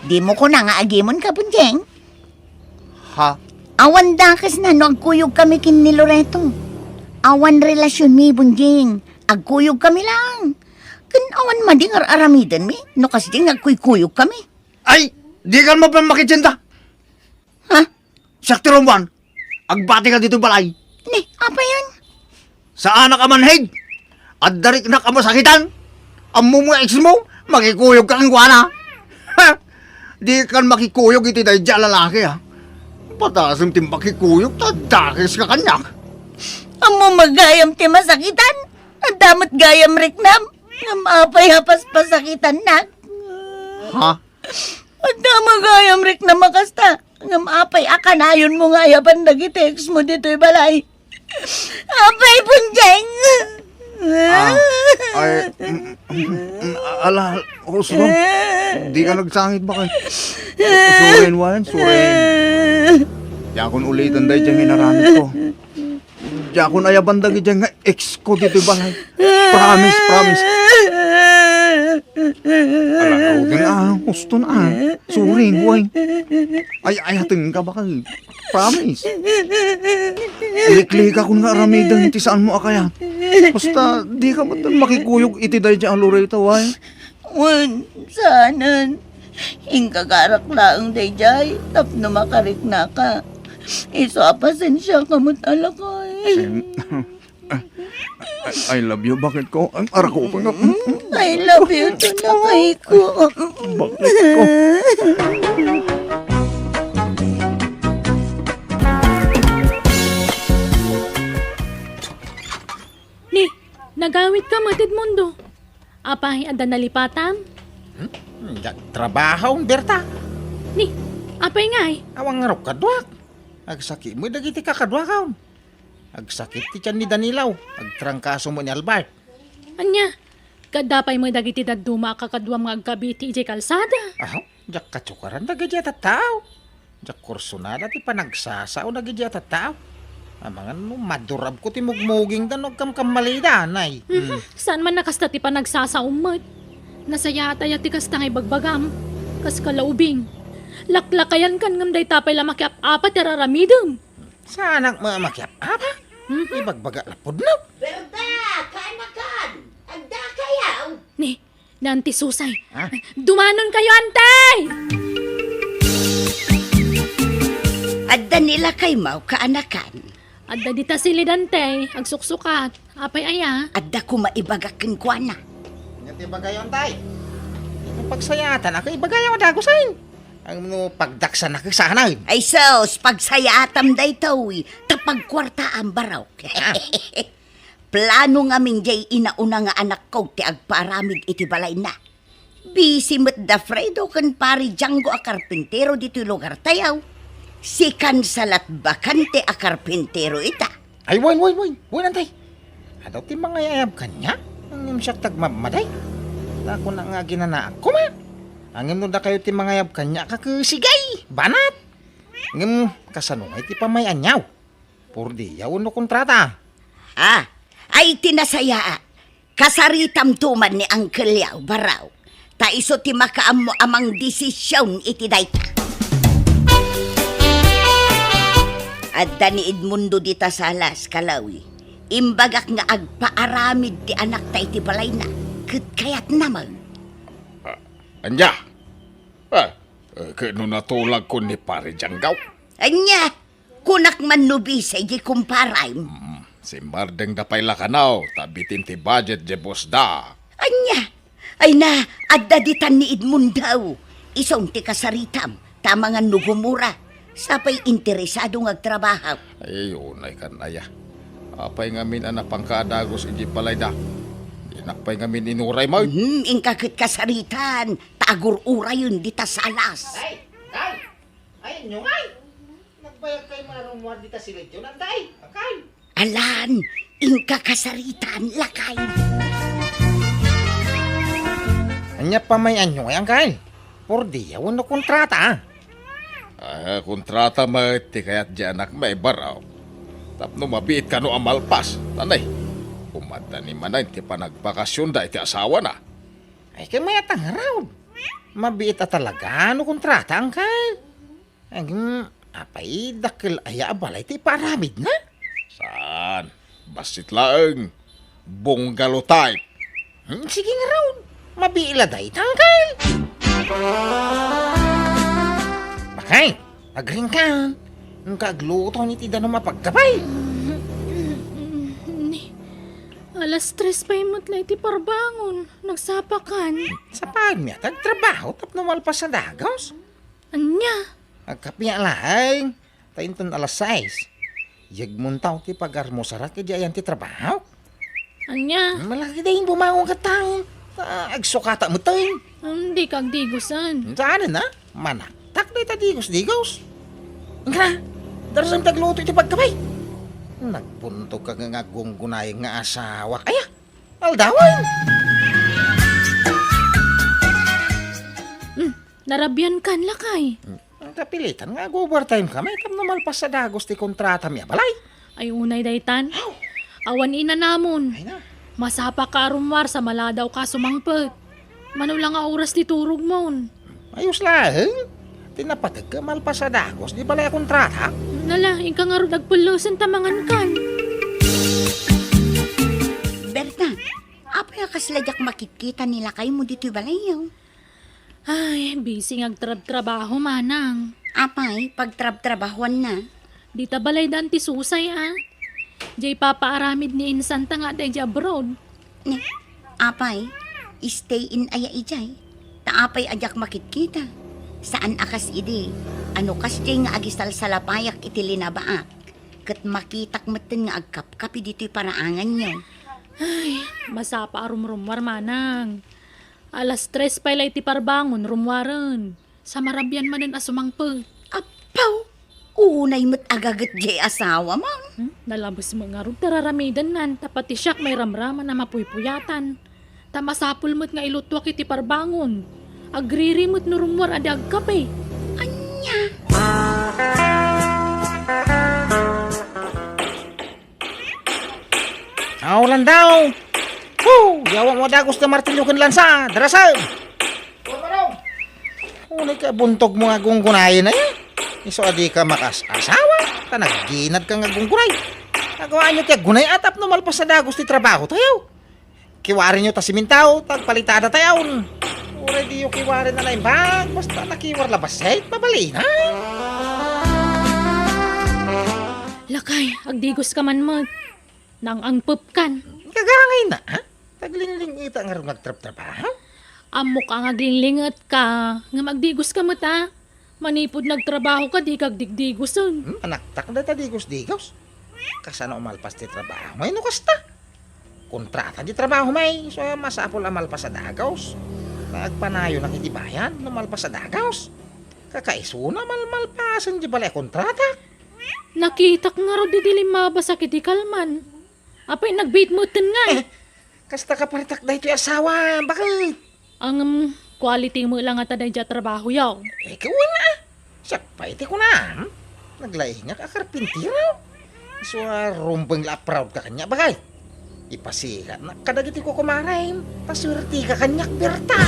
Dimo kuna nga agimonka, Bonjing? Ha? Awan dakesna no agkuyogkami ken ni Loreto. Awan relasionmi, Bonjing. Agkuyogkami laeng. Ken awan madi nga ar-aramidenmi no kasdi nga agkuykuyogkami. Ay, dikan mapan makitienda. Ha? Siak ti rummuar. Agbatika ditoy balay. Ne, apayan? Saanak a manhig. Adda riknak a masakitan. Ammom nga exmo, makikuyogka kenkuana. Ha? Dikan makikuyog iti daydiay a lalaki, a. Patasem ti makikuyog ta dakeska kaniak. Ammom a gayam ti masakitan. Adda met gayam riknam. Ngem apay a paspasakitannak? Ha? Adda met gayam riknam a kasta. Ngem apay a kanayonmo nga ayaban dagiti exmo ditoy balay? Apay, Bonjing! Ah, ay, mm, mm, ala, Osbong, dika nagsangit, baket? Usuren, Wan, usuren. Diakon uliten daydiay nga inaramidko. Diakon ayaban dagiti nga exko ditoy balay. Promise, promise. Ala, Odin, a, huston, a. Sorry, boy. Ay, ayatenka, baket. Promise. Liklikakon nga aramiden ti saanmo a kayat. Basta, dika met makikuyog iti daydiay a Loreto, ay. Wen, saanen. Inkagarak laeng daydiay tapno makariknaka. Isu a pasensiaka met a lakay. Em, I, I love you, bakit ko? Ang arako pa nga. I love you too, lakay ko. Bakit ko? Ni, nagawidka met, Edmundo. Apay, adda nalipatam? Hmm? Nagtrabaho, Berta. Ni, apay ngay? Awan ngarud kaduak. Agsakit met dagiti kakaduakon. Agsakit ti tian ni Danilo. Agtrangkaso met ni Albert. Ania? Adda pay met dagiti dadduma a kakaduam nga agkabit idiay kalsada? Aho, diak katukaran dagiti a tattao. Diak kursunada ti panagsasao dagiti a tattao. Amangan no madurabko ti mugmugingda no agkamkammalida, nay. Mhm. Hmm. Saan man a kasta ti panagsasaom met. Nasayaat aya ti kasta nga ibagbagam? Kas kalaubing. Laklakayankan ngem dayta pay la makiap-apa ti ar-aramidem. Saanak met a makiap-apa? Mhm. Ibagbaga la pudno. Berta, kaanakan! Adda kayaw? Ni, Ni Auntie Susay. Ha? Dumanon kayo, Auntie! Adda ni lakay maw kaanakan? Adda dita silid, Auntie, agsuksukat. Apay aya? Adda koma ibagak kenkuana. Ania ti ibagayo, Auntie? Pagsayaatan ako, ibagayo a dagusen. Ang no pagdaksan ako, saan? Ay sus, pagsayaatam daytoy, ta pagkuartaam, barok. Ah. Plano ngamin diay inauna nga anakko ti agpaaramid iti balayna. Busy met da Fredo ken Pari Django a karpintero ditoy lugartayo. Sikansala ti bakante a karpintero ita. Ay, wen, wen, wen, wen, Auntie. Adu ti mangayayab kaniak? Ngem siak ti agmadmaday. Ta kuna nga aginanaak koma. Ngem no dakayo ti mangayab kaniak, kakesig ay, banat. Ngem kasano ngay ti pamay-aniaw? Purdiya wenno kontrata? Ha? Ay, ti nasayaat. Kasaritamto man ni Uncle Yao, barok. Ta isu ti makaammo a mangdesision iti dayta. Adda ni Edmundo dita salas, kalawi. Imbagak nga agpaaramid ti anakta iti balayna, ket kayatna man. Ah, ania? Ah, eh, ket no natulagko ni Pare Janggaw? Ania? Kunak man no busy di kumparam. Mm, simmardengda pay la kano, ta bitin ti budget di bossda. Ania? Ay na, adda ditan ni Edmundo. Isun ti kasaritam, ta amangan no gumura. Sapay interesado nga agtrabaho. Ay, unay kan aya. Apay ngamin a napangka a dagus iti balayda? Dinak pay ngamin inuray met. Hmm, inka ket kasaritan, ta agur-urayen dita salas. Ay, ay, ay, inyo ngay. Nagbayag kay marummuar dita silidyo, Auntie. Akay. Alan, inka kasaritan, lakay. Ania pamay-aniaw, Uncle? Purdiya wenno kontrata? Ah, kontrata met ti kayat di anakmi, barok. Tapno mabiit kano a malpas, ta nay, umadda ni manen ti panagpakasionda iti asawana. Ay, kay mayat a ngarud. Mabiit a talaga no kontrata, Uncle? Ngem, apay, dakkel aya a balay ti ipaaramidna? Saan? Bassit laeng. Bungalow type. Hmm, sige ngarud. Mabiit la dayta, Uncle. Bakay, agriingkan. Inka agluto iti danum a pagkapay. Ni, alas tres pay met la iti parbangon. Nagsapakan. Sapakan met, agtrabaho tapno malpas a dagus. Ania? Agkape laeng, ta inton alas sais, yegmontaw ti pagarmusarak idi ayan ti trabaho. Ania? Malaki dayta bumangon ket taon, ta agsukata met. Hmm, dika agdigusen. Saan a, manaktak dayta digus-digus. Inka, darasem ti agluto iti pagkapay. Nagbuntogka nga agunggunayeng nga asawak. Aya, aldawen. Hmm. Narabiankan, lakay. Hmm. Kapilitan nga ag-overtime kami tapno malpas a dagus ti kontratami a balay. Ay, unay daytan. Aw! Awan inanamon. Ay na. Masapaka a rummuar sa maladawka a sumangpet. Mano la nga oras ti turogmon? Ayos laeng. Ti napateg ket malpas a dagus di balay a kontrata. Nala, inka ngarud agpellesen ta mangankan. Berta, apay a kasla diak makitkita ni lakaymo ditoy balayyo? Ay, busy nga agtrabtrabaho, manang. Apay, pagtrabtrabahoanna? Dita balayda Anti Susay, a. Diay papaaramid ni insanta nga adda idiay abroad. Ne, apay, stay in aya idiay. Ta apay a diak makitkita? Saan a kas idi, ano kasdiay nga agisalsalapayak iti linabaak, ket makitak metten nga agkapkapi ditoy paraanganyo. Ay, masapa a rumrummuar, manang. Alas tres pay la iti parbangon, rummuaren. Sa marabian manen a sumangpet. Apaw! Unay met agaget diay asawam. Hmm? Nalabes met ngarud ta raramidennan, ta pati siak mairamraman a mapuypuyatan. Ta masapul met nga ilutuak iti parbangon. Agriri met no rummuar a di agkape. Ania? Aw, Landau! Hu! Yawa mo dagus ti martilyo ken lansa! Darasem! Unay ka buntog mo nga gunggunayen, ay? Isu a di ka makas-asawa, ta nagginad ka nga gunggunay. Nagawaanyo ti aggunay a tapno malpas a dagus ti trabaho tayo. Kiwarinyo ta simintaw, ta agpalitada tayo. Uray diyo kiwari na naimbag, basta nakiwar la bassit, mabalin, ha? Lakay, agdigos ka man met. Nang-angpepkan. Kagangay na, ha? Taglingling ita nga rung agtraptrabaho? Ammok a nga aglinglingit ka, ngem agdigos ka met, a. Manipud nagtrabaho ka, di ka agdigdigosen. Hmm, anaktak dayta digos-digos. Kasano a malpas ti trabaho? May no kasta? Kontrata di trabaho may, so masapul a malpas a dagos. Nagpanayonak iti bayan no malpas a dagos. Kakaisuna malmalpasen di balay a kontrata. Nakitak ngarud idi limmabasak iti kalman. Apay, nagbiit metten ngay. Eh, kasta ka paritak daytoy asawa, bakit? Ngem, quality mo la ngata daydiay a trabaho, yaw. Eh, kawan a. Siak pay ti kunam. Naglaingak a karpintero. Isu a rumbeng la a proud ka kaniak, bagay. Ipasigatnak kadagiti kukumarem, ta suerte ka kaniak, Berta.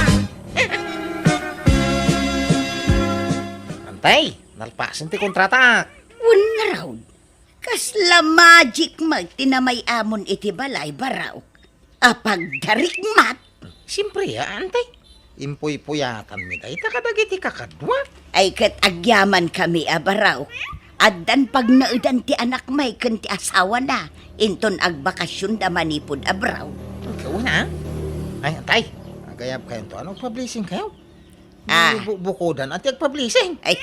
Antay, nalpasen ti kontrataak. Wen ngarud, kasla magic met ti namay-amon iti balay, Baraok. Apagdarikmat. Siempre, a, antay. Impuypuyatanmi dayta kadagiti kakadua. Ay ket agyamankami a Baraok. Addan pagnaedan ti anakmi ken ti asawana inton agbakasionda manipud abroad. Ikaw na. Ay, antay. Agayab kayonto. Ano, agpa-blessing kayo? Ah. Bubukodan at agpa-blessing. Ay,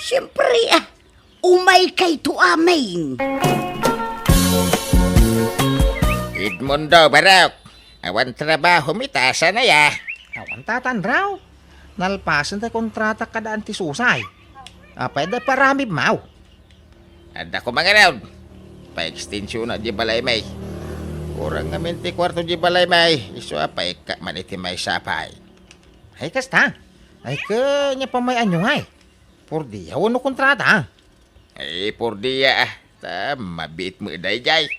siyempre, ah. Umaykayto amin. Edmundo, Barok, awan trabaho mi ta, saan aya? Awan, Tata Andraw. Nalpasen ti kontrata kada Anti Susay. Apay da paramib maw? Adda ko mangarod. Pa-extension na di balay may. Kurang ngamin ti kwarto di balay may. Isu a paikka man iti may sapay. Ay, kasta. Ay, kanya pa may anyo ngay. Purdiya wenno kontrata? Ay, purdiya, ah. Ta, mabiit mo dayjay.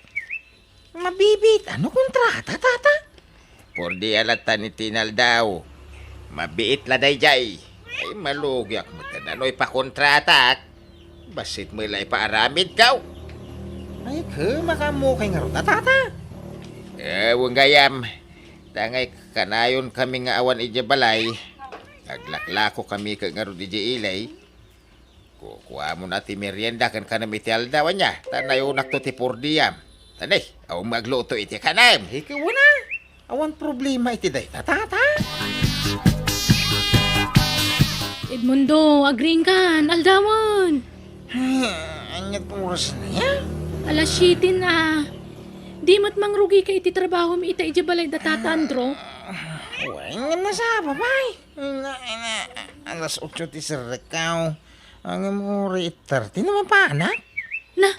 Mabibiit? Ano kontrata, tata? Purdiya latan iti inaldaw. Mabiit la dayjay. Ay, malugiak mo ta nanoy pa kontratak. Basit mo la ipaaramid kaw. Ay, ke, makamu kay ngarud, tata. Eh, wenggayam. Tangay kanayon kami nga awan iti balay. Aglaklako kami ka ngarud iti ilay. Kukuamon a ti merienda ken kanem iti aldaw ania, ta nayonakto ti purdiam. Tani, awan magluto iti kanem. Ikaw na. Awan problema iti dayta, tata. Edmundo, agriingkan, aldawen. Ah, anya ti oras na ya? Alas siete na. Di met mangrugi ka iti trabaho mi ita iti balay da Tata Andro. Wen, nga nasapa pay. Ina, ina, alas otso ti serrek kaw. Ang amore, eight thirty na mapanak? Na,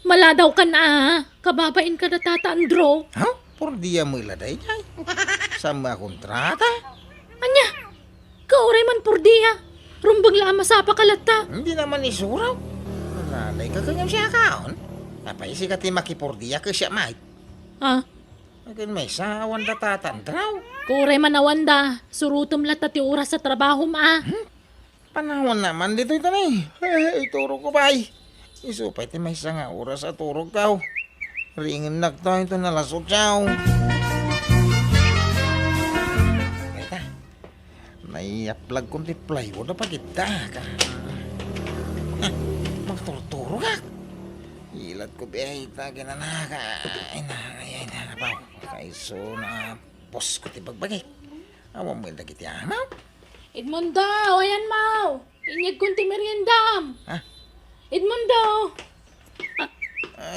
maladaw kan a, kababain ka da Tata Andro. Ha? Purdiya mo ila dayjay. Sama kontrata? Anya? Kauray man purdiya. Rumbeng la a masapa ka latta. Hindi naman isuraw. Nalay ka kanyang siya kaon. Apay, sika ti makipurdiya ka siya, Mike. Ah? Akin may sa awan da Tata Andro. Kauray man awan da. Surutem latta ti oras sa trabaho, ma. Hmm? Panawan naman ditoy, tanay. Ay, turog ko, bay. Isu pay ti maysa nga oras a turogko. Ringennak to, ito na alas otso. Ay, ta. Naiyaplagkon ti plywood a pagidda. Ka. Ah, magturturogak. Ilat ko, bay, ta, kinanaka. Ay, na, ay, ay, na, baw. Kaiso na, pos ko ti bagbagik. Awan mo dagiti amaw? Edmundo, ayan mo. Inyegkon ti meriendam. Ah? Edmundo! Ah,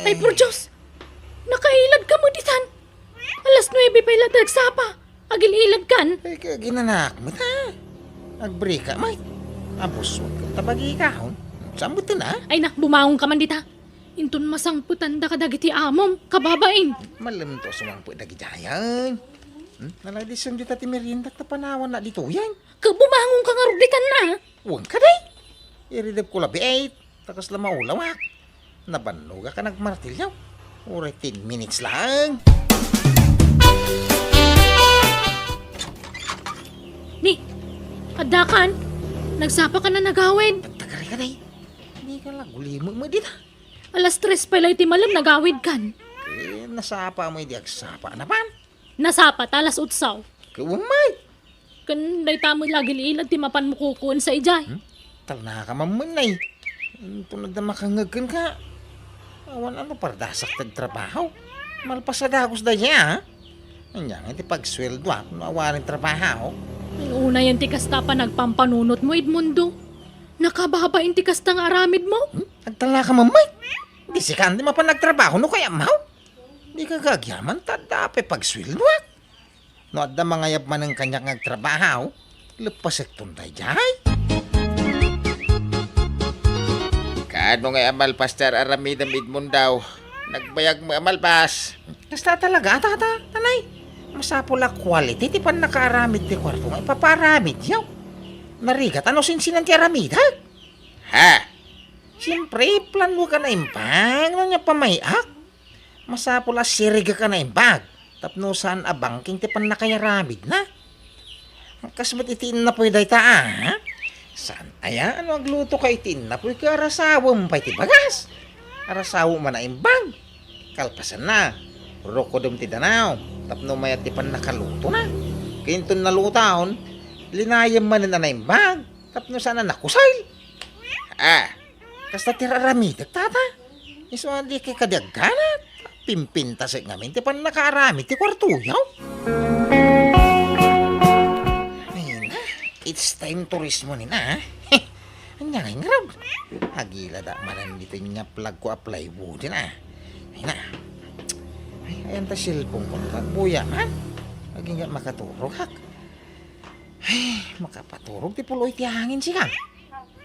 ay, ay, por Dios! Nakailad ka mo ditan! Alas nuebe pay la ti agsapa. Agil-ilad kan. Ay, kaginanak mo ta. Agbrika, may. Abuswag ka ta bagikahon. Saan mo ito na? Ay na, bumangon ka man dita. Inton masangpetan da kadagiti amom, kababain. Malem to sumangpet dagidiayen. Hmm? Naladisan dita ti merienda ta panawan na ditoyen. Ka bumangon ka ngarud ditan na. Wen ka, day. Iridep ko labi, eh. Ta kasla maulawak. Nabannoga ka nagmartilyo. Uray ten minutes lang. Ni, adda kan? Nagsapa ka na nagawid? Pagtagari ka, day. Di ka lagulimo mo dita. Alas tres pay la iti malem nagawid kan. Eh, nasapa mo, di agsapa na pan. Nasapa ta alas otso. Kawan, may. Ken dayta met la agil-ilad ti mapan mo kukuensa idiay. Hmm? Talna ka mamman, nay. Inton adda makangngeg kenka. Awan ano pardasak ti agtrabaho. Malpas a dagus dayta, ha? Ania nga ti pagsueldoak no awanen trabaho? Ay, unayen ti kasta a panagpampanunot mo, Edmundo. Nakababain ti kasta nga aramid mo. Hmm? Agtalna ka mamman. Di sika ti mapan agtrabaho no kayatmo. Di ka gagyaman ta adda pay pagsueldoak. No adda mangayab manen kaniak nga agtrabaho, leppasekton daydiay. Kaano ngay a malpas ti ar-aramidem, Edmundo? Nagbayag mo a malpas. Kasta talaga, tata, tanay. Masapul a quality ti pannakaaramid ti kuarto nga ipapaaramidyo. Narigat a no sinsinan ti aramidek. Ha? Siempre, plano ka na imbag no ania pamay-ak. Masapul a sirigek a naimbag tapno saan a bangking ti pannakayaramidna. Kas met iti innapoy dayta, a? Saan aya a no aglutoka iti innapoy ket arasawem pay ti bagas? Arasawem a naimbag. Kalpasanna, rukodem ti danaw tapno mayat ti pannakalutona. Ket inton naluton, linayem manen a naimbag tapno saan a nakusel. A, kasta ti ar-aramidek, tata? Isu a dikay kadi agganat. Pimpintasek ngamin ti pannakaaramid ti kuartoyo. Ay na, it's time to rest mo, nina, a? Ania ngay ngarud? Agiladak manen ditoy inyaplag ko a plywood, a? Ay na. Ay, ayan ta cellphone ko, nagbuya man. Agingga makaturogak. Ay, makapaturog ti puloy ti hangin, sika.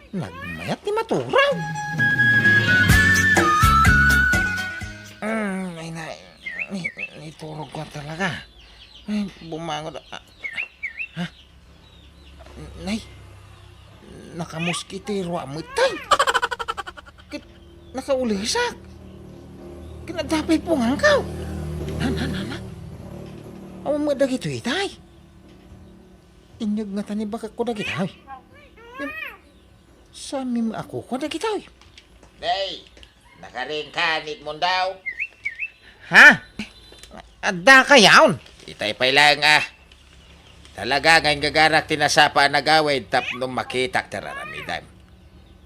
Nagmayat ti maturog. Mm, ay, na, ni, niturog ko talaga. Ay, bumangon. Ah, ha? Nay, nakamuskitero a met, tay. Ket nakaulesak. Ket adda pay punganko. Han, han, han, han. Awan met dagitoy, tay. Inyeg ngata ni bakekko dagitoy. Ngem, saan mi makukuan dagitoy? Nay, nakarinkan, Edmundo? Ha? Adda kayaon? Itay pay laeng, a. Talaga nga inggagarak ti nasapa a nagawid tapno makitak ti ar-aramidem.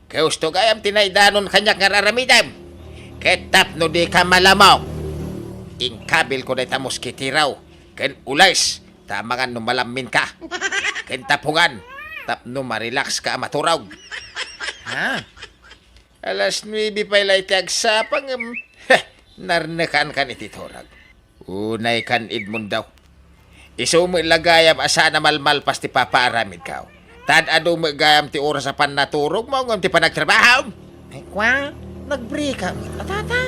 Gusto gayam ti naidanon kaniak nga ar-aramidem. Ket tapno dika malamok, inkabilko dayta muskitero ken ules ta amangan no malamminka. Ken ta pungan tapno marelakska a maturog. Ha? Alas nuebe pay la iti agsapa ngem, heh, narnekankan iti turog. Unaykan, Edmundo. Isu met la gayam a saan a malmalpas ti papaaramidko. Tan adu met gayam ti oras a pannaturogmo ngem ti panagtrabahom. Ay, kua, nagbrika met a, tata.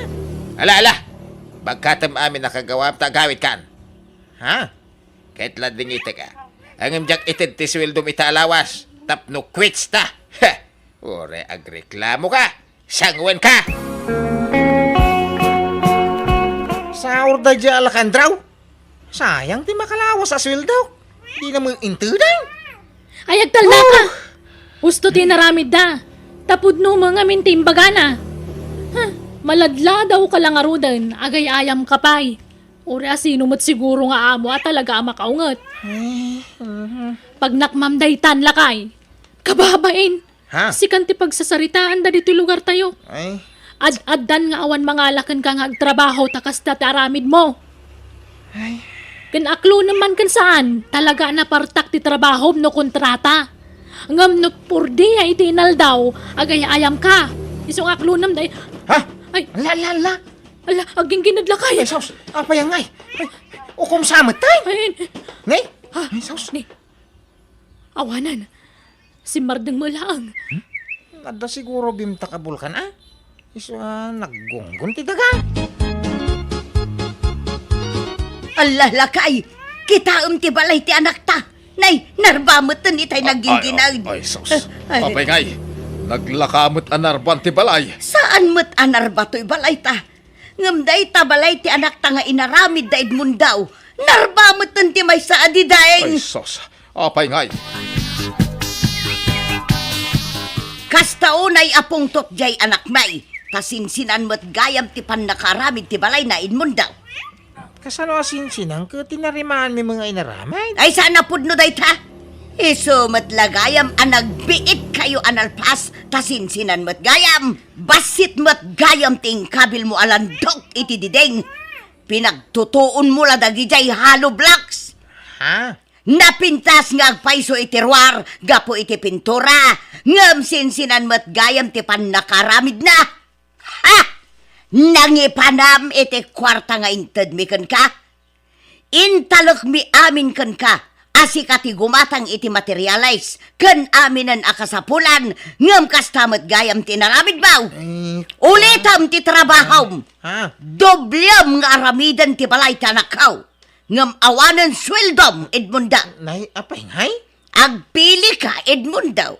Ala, ala! Bagkatem amin a kagawam ta agawidkan. Ha? Ket la dingitek a. Ngem diak ited ti sueldom ita a lawas tapno quits ta. Heh! Uray agreklamoka, sangwenka! Saor daydiay, Alejandro. Sayang ti makalawas a sueldok. Dina met intedang. Ay, agtalnaka! Oh! Husto ti inaramidda. Ta pudno met ngamin ti imbagana. Huh, maladladaw ka la ngaruden, agay-ayam ka pay. Uray a sino met siguro nga amo a talaga a makaunget. Ay, mhm. Pagnakmam daytan, lakay. Kababain, Ha? sikan ti pagsasaritaanda ditoy lugartayo. Ay. Ad-addan nga awan mangala kenka nga agtrabaho ta kasta ti aramidmo. Ay. Ken aklonem man ken saan, talaga a napartak ti trabahom no kontrata. Ngem no purdia iti inaldaw, agay-ayam ka. Isu nga aklonem day. Ha? Ay. Ala, ala, ala. Ala, agginggined lakay. Ay, sus. Apay ngay? Ay, ukom sa met, ay. Ay, Nay? Ha? Ay, sus. Ni. Awanan. Simmardeng met laeng. Hmm? Adda siguro bimtak a bulkan, a? Isu a naggunggon ti daga. Ala, lakay! Kitaem ti balay ti anakta. Nay, narba metten itay Ay, nagginggined. Ay, ay, sus. Ay. Apay ngay, naglaka met a narban ti balay. Saan met a narba toy balayta? Ngem dayta balay ti anakta nga inaramid da Edmundo, narba metten ti maysa a didaeng. Ay, sus. Apay ngay? Kasta unay a pungtot diay anakmi, ta sinsinan met gayam ti pannakaaramid ti balayna Edmundo. Kasano a sinsinan ket ti narimaanmi nga inaramid? Ay, saan a pudno dayta? Isu met la gayam a nagbiit kayo a nalpas, ta sinsinan met gayam. Bassit met gayam ti inkabilmo a landok iti diding. Pinagtutuonmo la dagidiay hollow blocks. Ha? Napintas nga agpayso iti ruar gapu iti pintura, ngem sinsinan met gayam ti pannakaaramidna. Ha! Nangipanam iti kuarta nga intedmi kenka? Intalekmi amin kenka a sika ti gumatang iti materials ken aminen a kasapulan, ngem kasta met gayam ti inaramidmo. Eh, Ulitem ti trabahom. Ha? Doblem nga aramiden ti balay ti anakko. Ngem awanen sueldom, Edmundo. Nay, apay ngay? Agpilika, Edmundo.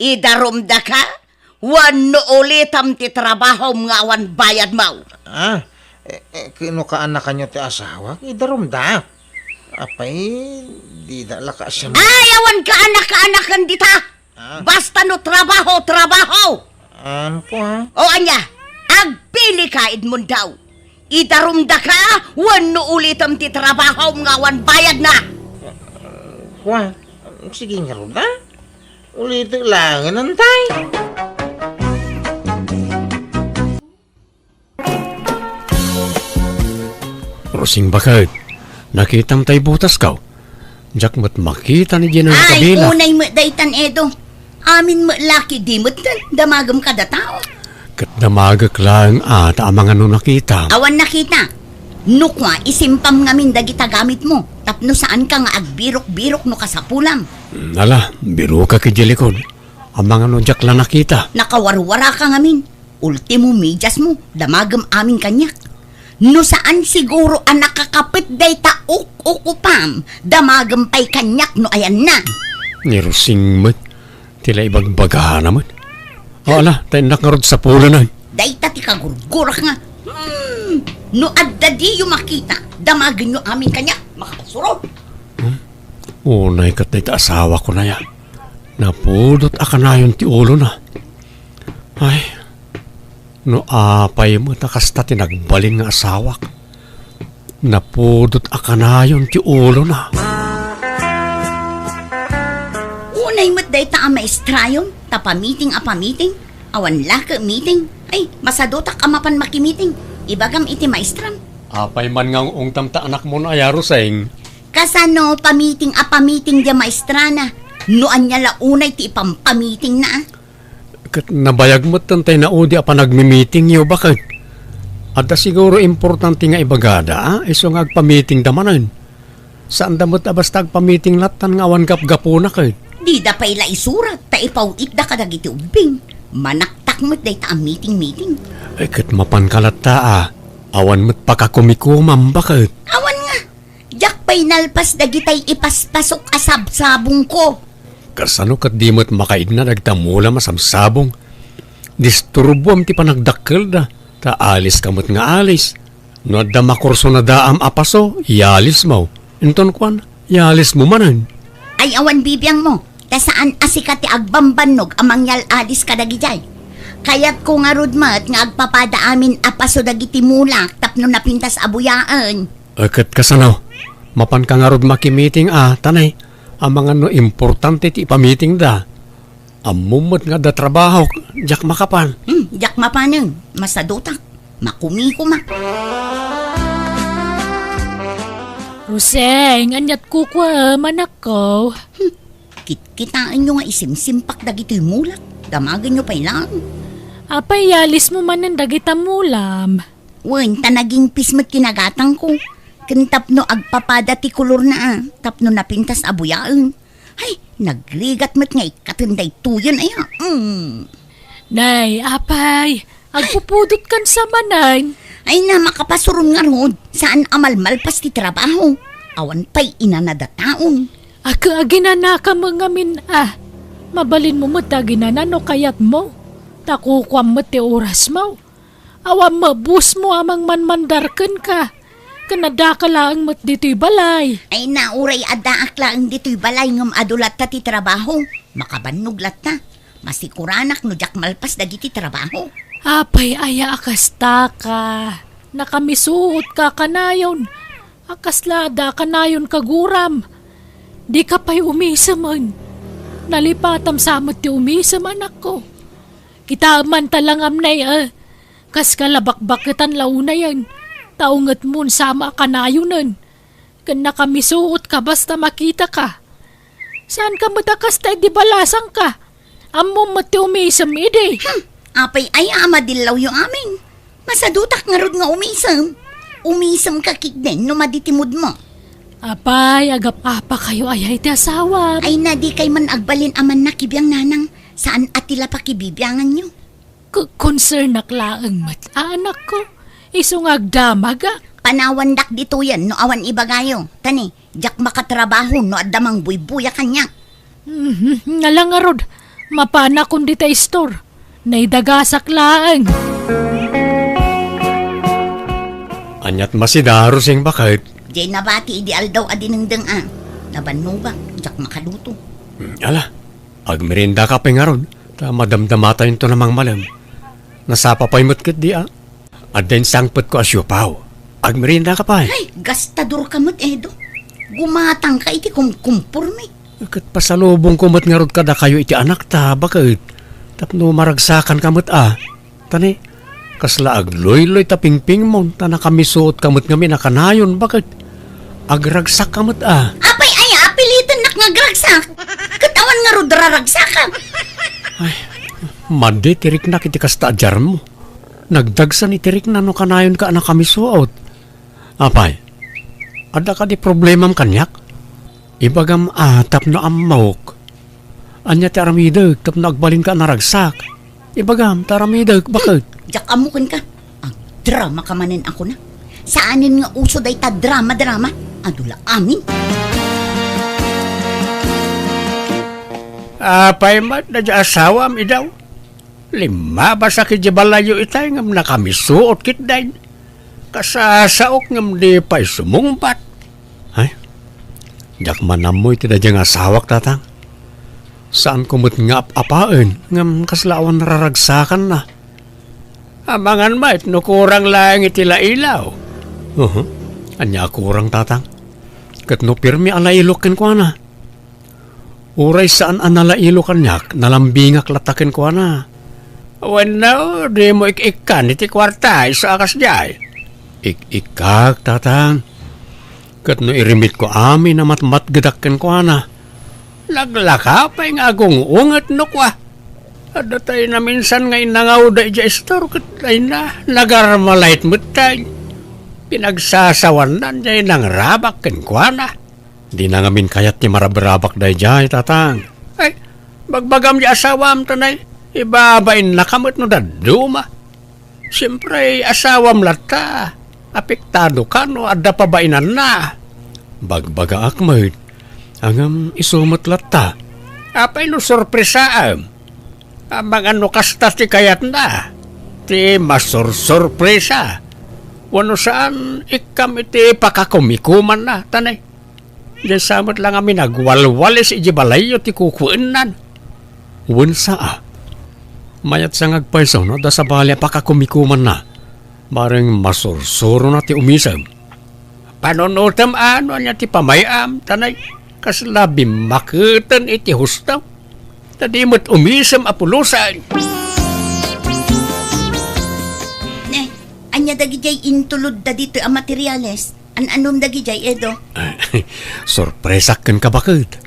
Idarumdaka wenno ulitem ti trabahom nga awan bayadmo. Ah, eh, eh, kano kaanakanyo ti asawak? Idarumda. Apay, dida la kaasiam. Ay, awan kaanakaanakan dita. Ah. Basta no trabaho, trabaho. Ano po, ha? O ania, agpilika, Edmundo. Idarumdaka wenno ulitem ti trabahom nga awan bayadna. Kua, sige ngarud, ha? Ulitek laengen, tay. Rosing, baket, nakitam tay butasko? Diak met makita ni Gina. Ay, nakabila. Unay met daytan, Edo. Amin met laki, di met ten damagem kada tao. Ket damagek laeng a ta amangan no nakita. Awan nakita. No kua, isimpam ngamin dagita gamitmo, tapno saanka nga agbirok-birok no kasapulam. Ala, birokak idiay likod. Amangan no diak la nakita. Nakawarwaraka ngamin. Ultimo, mediasmo, damagem amin kaniak. No saan siguro a nakakapet dayta uk-ukupam, damagem pay kaniak no ayanna. Ni Rosing met, ti la ibagbagana met. O, ala, ta innak ngarud sapulenen. Dayta ti kagurgurak nga, hmm, no adda diyo makita, damagenyo amin kaniak, makapasuro. Hmm? Unay ket dayta asawak, kunaya. Napudot a kanayon ti ulona. Ay, no apay met a kasta ti nagbalin nga asawak. Napudot a kanayon ti ulona. Unay met dayta a maestrayon, ta pamiting a pamiting, awan lake meeting. Ay, masadutak a mapan makimiting. Ibagam iti maestram. Apay man nga ung-ungtam ta anakmo no aya, Rosing? Kasano pamiting a pamiting diay maestrana? No ania la unay ti ipampamitingna, a? Ket nabayag met tay naudi a panagmimitingyo, baket. Adda siguro importante nga ibagada, a? Isu nga agpamitingda manen. Saanda met a basta agpamiting lattan nga awan gapgapuna, ket. Dida pay la isurat ta ipaw-itda kadagiti ubbing. Manaktak met dayta a miting-miting. Ay, ket mapanka latta, a. Awan met pakakumikumam, baket. Awan nga. Diak pay nalpas dagitay ipaspasok a sabsabongko. Kasano ket di met makaidna dagita mulam a sabsabong? Disturbuam ti panagdakkelda, ta aliska met nga alis. No adda makursunadaam a paso, ialismo. Inton kuan, ialismo manen. Ay, awan bibiangmo. Ta saan a sika ti agbambannog a mangyal-alis kadagijay. Kayatko ngarud met nga agpapada amin a paso dagiti mulak tapno napintas a buyaen. E, ket kasano? Mapanka ngarud makimiting a, tanay, amangan no importante ti ipamitingda. Ammom met nga adda trabahok, diak makapan. Hmm, diak mapanen. Masadutak. Makumikumak. Roseng, aniat kukuam, anakko? Hmm, kitkitaenyo nga isimsimpak dagitoy mulak. Damagenyo pay laeng. Apay, ialismo manen dagita mulam? Wen, ta nagingpis met ti nagatangko. Ken tapno agpapada ti kolorna a, tapno napintas a buyaen. Ay, nagrigat met nga ikkaten daytoyen aya. Mm. Nay, apay, agpupudotkan sa manen. Ay na, makapasuron ngarud, saan a malmalpas ti trabaho. Awan pay inanada taon. Ag-, aginanaka met ngamin a. Mabalinmo met ti aginana no kayatmo. Ta kukuam met ti orasmo. Awan mabusmo a mangmanmandar kenka. Ken adda ka laeng met ditoy balay. Ay na, uray addaak laeng ditoy balay ngem adu latta ti trabaho. Makabannog latta. Masikuranak no diak malpas dagiti trabaho. Apay aya a kasta ka? Nakamisuot ka kanayon. A kasla adda kanayon kaguram. Dika pay umisemen. Nalipatam sa met ti umisem, anakko. Kitaem man ta langam nay, eh. Kas ka la bakbaketan la unayen, ta ungetmon sama a kanayonen. Ken nakamisuot ka basta makita ka. Saan ka met a kasta idi balasang ka? Ammom met ti umisem idi. Hmm, apay aya a madillawyo amin? Masadutak ngarud nga umisem. Umisem ka ketdin no madi ti moodmo. Apay, agap-apa kayo aya iti asawam? Ay na, dikay man agbalin a mannakibiang, nanang. Saan a ti la pakibibianganyo? Ku-, konsernak laeng met, anakko. Isu nga agdamagak. Panawandak ditoyen no awan ibagayo. Tani, diak makatrabaho no adda mangbuybuya kaniak. Mhm, nga la ngarud, mapanakon dita istor. Naidagasak laeng. Aniat masida, Roseng, baket? Diay nabati idi aldaw a dinengdeng a. Nabannogak, diak makaluto. Hmm, ala, agmeriendaka pay ngarud, ta madamdamatayonto a mangmalem. Nasapa pay met ketdi a. Adda insangpetko a siopaw. Agmeriendaka pay. Ay, gastador ka met, Edo. Gumatang ka iti kumkumpormi. Ket pasalubongko met ngarud kadakayo iti anakta, baket. Tapno maragsakan ka met a. Tani, kasla agluyloy ta pingpingmon, ta nakamisuot ka met ngamin a kanayon, baket. Agragsak ka met a. Apay aya a pilitennak nga agragsak? Ket awan ngarud raragsakak. Ay, madi ti riknak iti kasta a diarmo. Nagdagsa ni ti rikna no kanayonka a nakamisuot. Apay, adda kadi problemam kaniak? Ibagam a tapno ammok. Ania ti aramidek tapno agbalinka a naragsak? Ibagam ta aramidek, baket? Diak ammo kenka. Agdrama ka manen a kuna. Saanen nga uso dayta drama-drama. Adu la amin. Apay met daydiay asawam, Edo? Limmabasak idiay balayyo itay ngem nakamisuot ketdin. Kasasaok ngem di pay sumungbat. Ay, diak man ammo iti daydiay nga asawak, tatang. Saanko met nga ap-apaen ngem kasla awan raragsakanna. Amangan met no kurang laeng iti lailaw. Uhu. Ania a kurang, tatang? Ket no pirmi a lailok kenkuana? Uray saan a nalailo kaniak, nalambingak latta kenkuana. Wenno, dimo ik-ikkan iti kuarta, isu a kasdiay? Ik-ikkak, tatang. Ket no irimitko amin a matmatgedak kenkuana, naglaka pay nga agung-unget no kua. Adda tay naminsan nga innangawda idiay istor ket dayna, nagarmalait met tay. Pinagsasawannan diay nangrabak kenkuana. Dina ngamin kayat ti marabrabak daydiay, tatang. Ay, bagbagam diay asawam, tanay. Ibabainnaka met no dadduma. Siempre, asawam latta. Apektado ka no adda pabainanna. Bagbagaak met. Ngem isu met latta. Apay no sorpresaem? Amangan no kasta ti kayatna. Ti masursurpresa. Wenno saan, ikkam iti pakakumikumanna, tanay. Diay sa met la ngamin agwalwalis idiay balayyo ti kukuennan. Wen sa a. Mayat sa nga agpayso no adda sabali a pakakumikumanna. Bareng masursurona ti umisem. Panunotem a no ania ti pamay-am, ta nay, kasla bimmaketen iti husto. Ta di met umisem a pulosan. Ne, ania dagidiay intulodda ditoy a materiales? An-anom dagidiay, Edo? Sorpresak kenka, baket.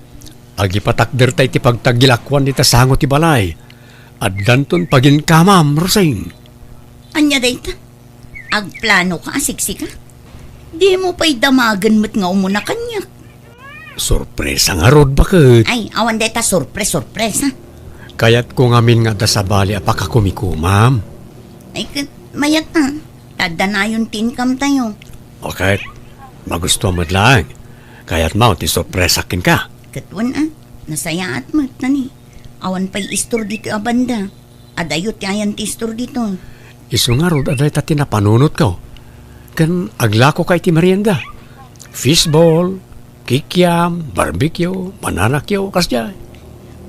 Agipatakderta iti pagtagilakuan dita sango ti balay. Addanton paginkamam, Roseng. Ania dayta? Agplano ka a siksika? Dimo pay damagen met nga umuna kaniak. Sorpresa ngarud, baket. Ay, awan dayta sorpres-sorpresa. Kayatko ngamin nga adda sabali a pakakumikumam. Ay, ket mayat a. Ta adda nayon ti income tayo. O ket, magustuam met laeng. Kayatmo ti sorpresa kenka. Ket wen a, nasayaat met, nani. Awan pay istor ditoy a banda. Adayo ti ayan ti istor ditoy. Isu ngarud a dayta ti napanunotko. Ken aglakoka iti merienda. Fishball, kikiam, barbecue, banana cue, kasdiay.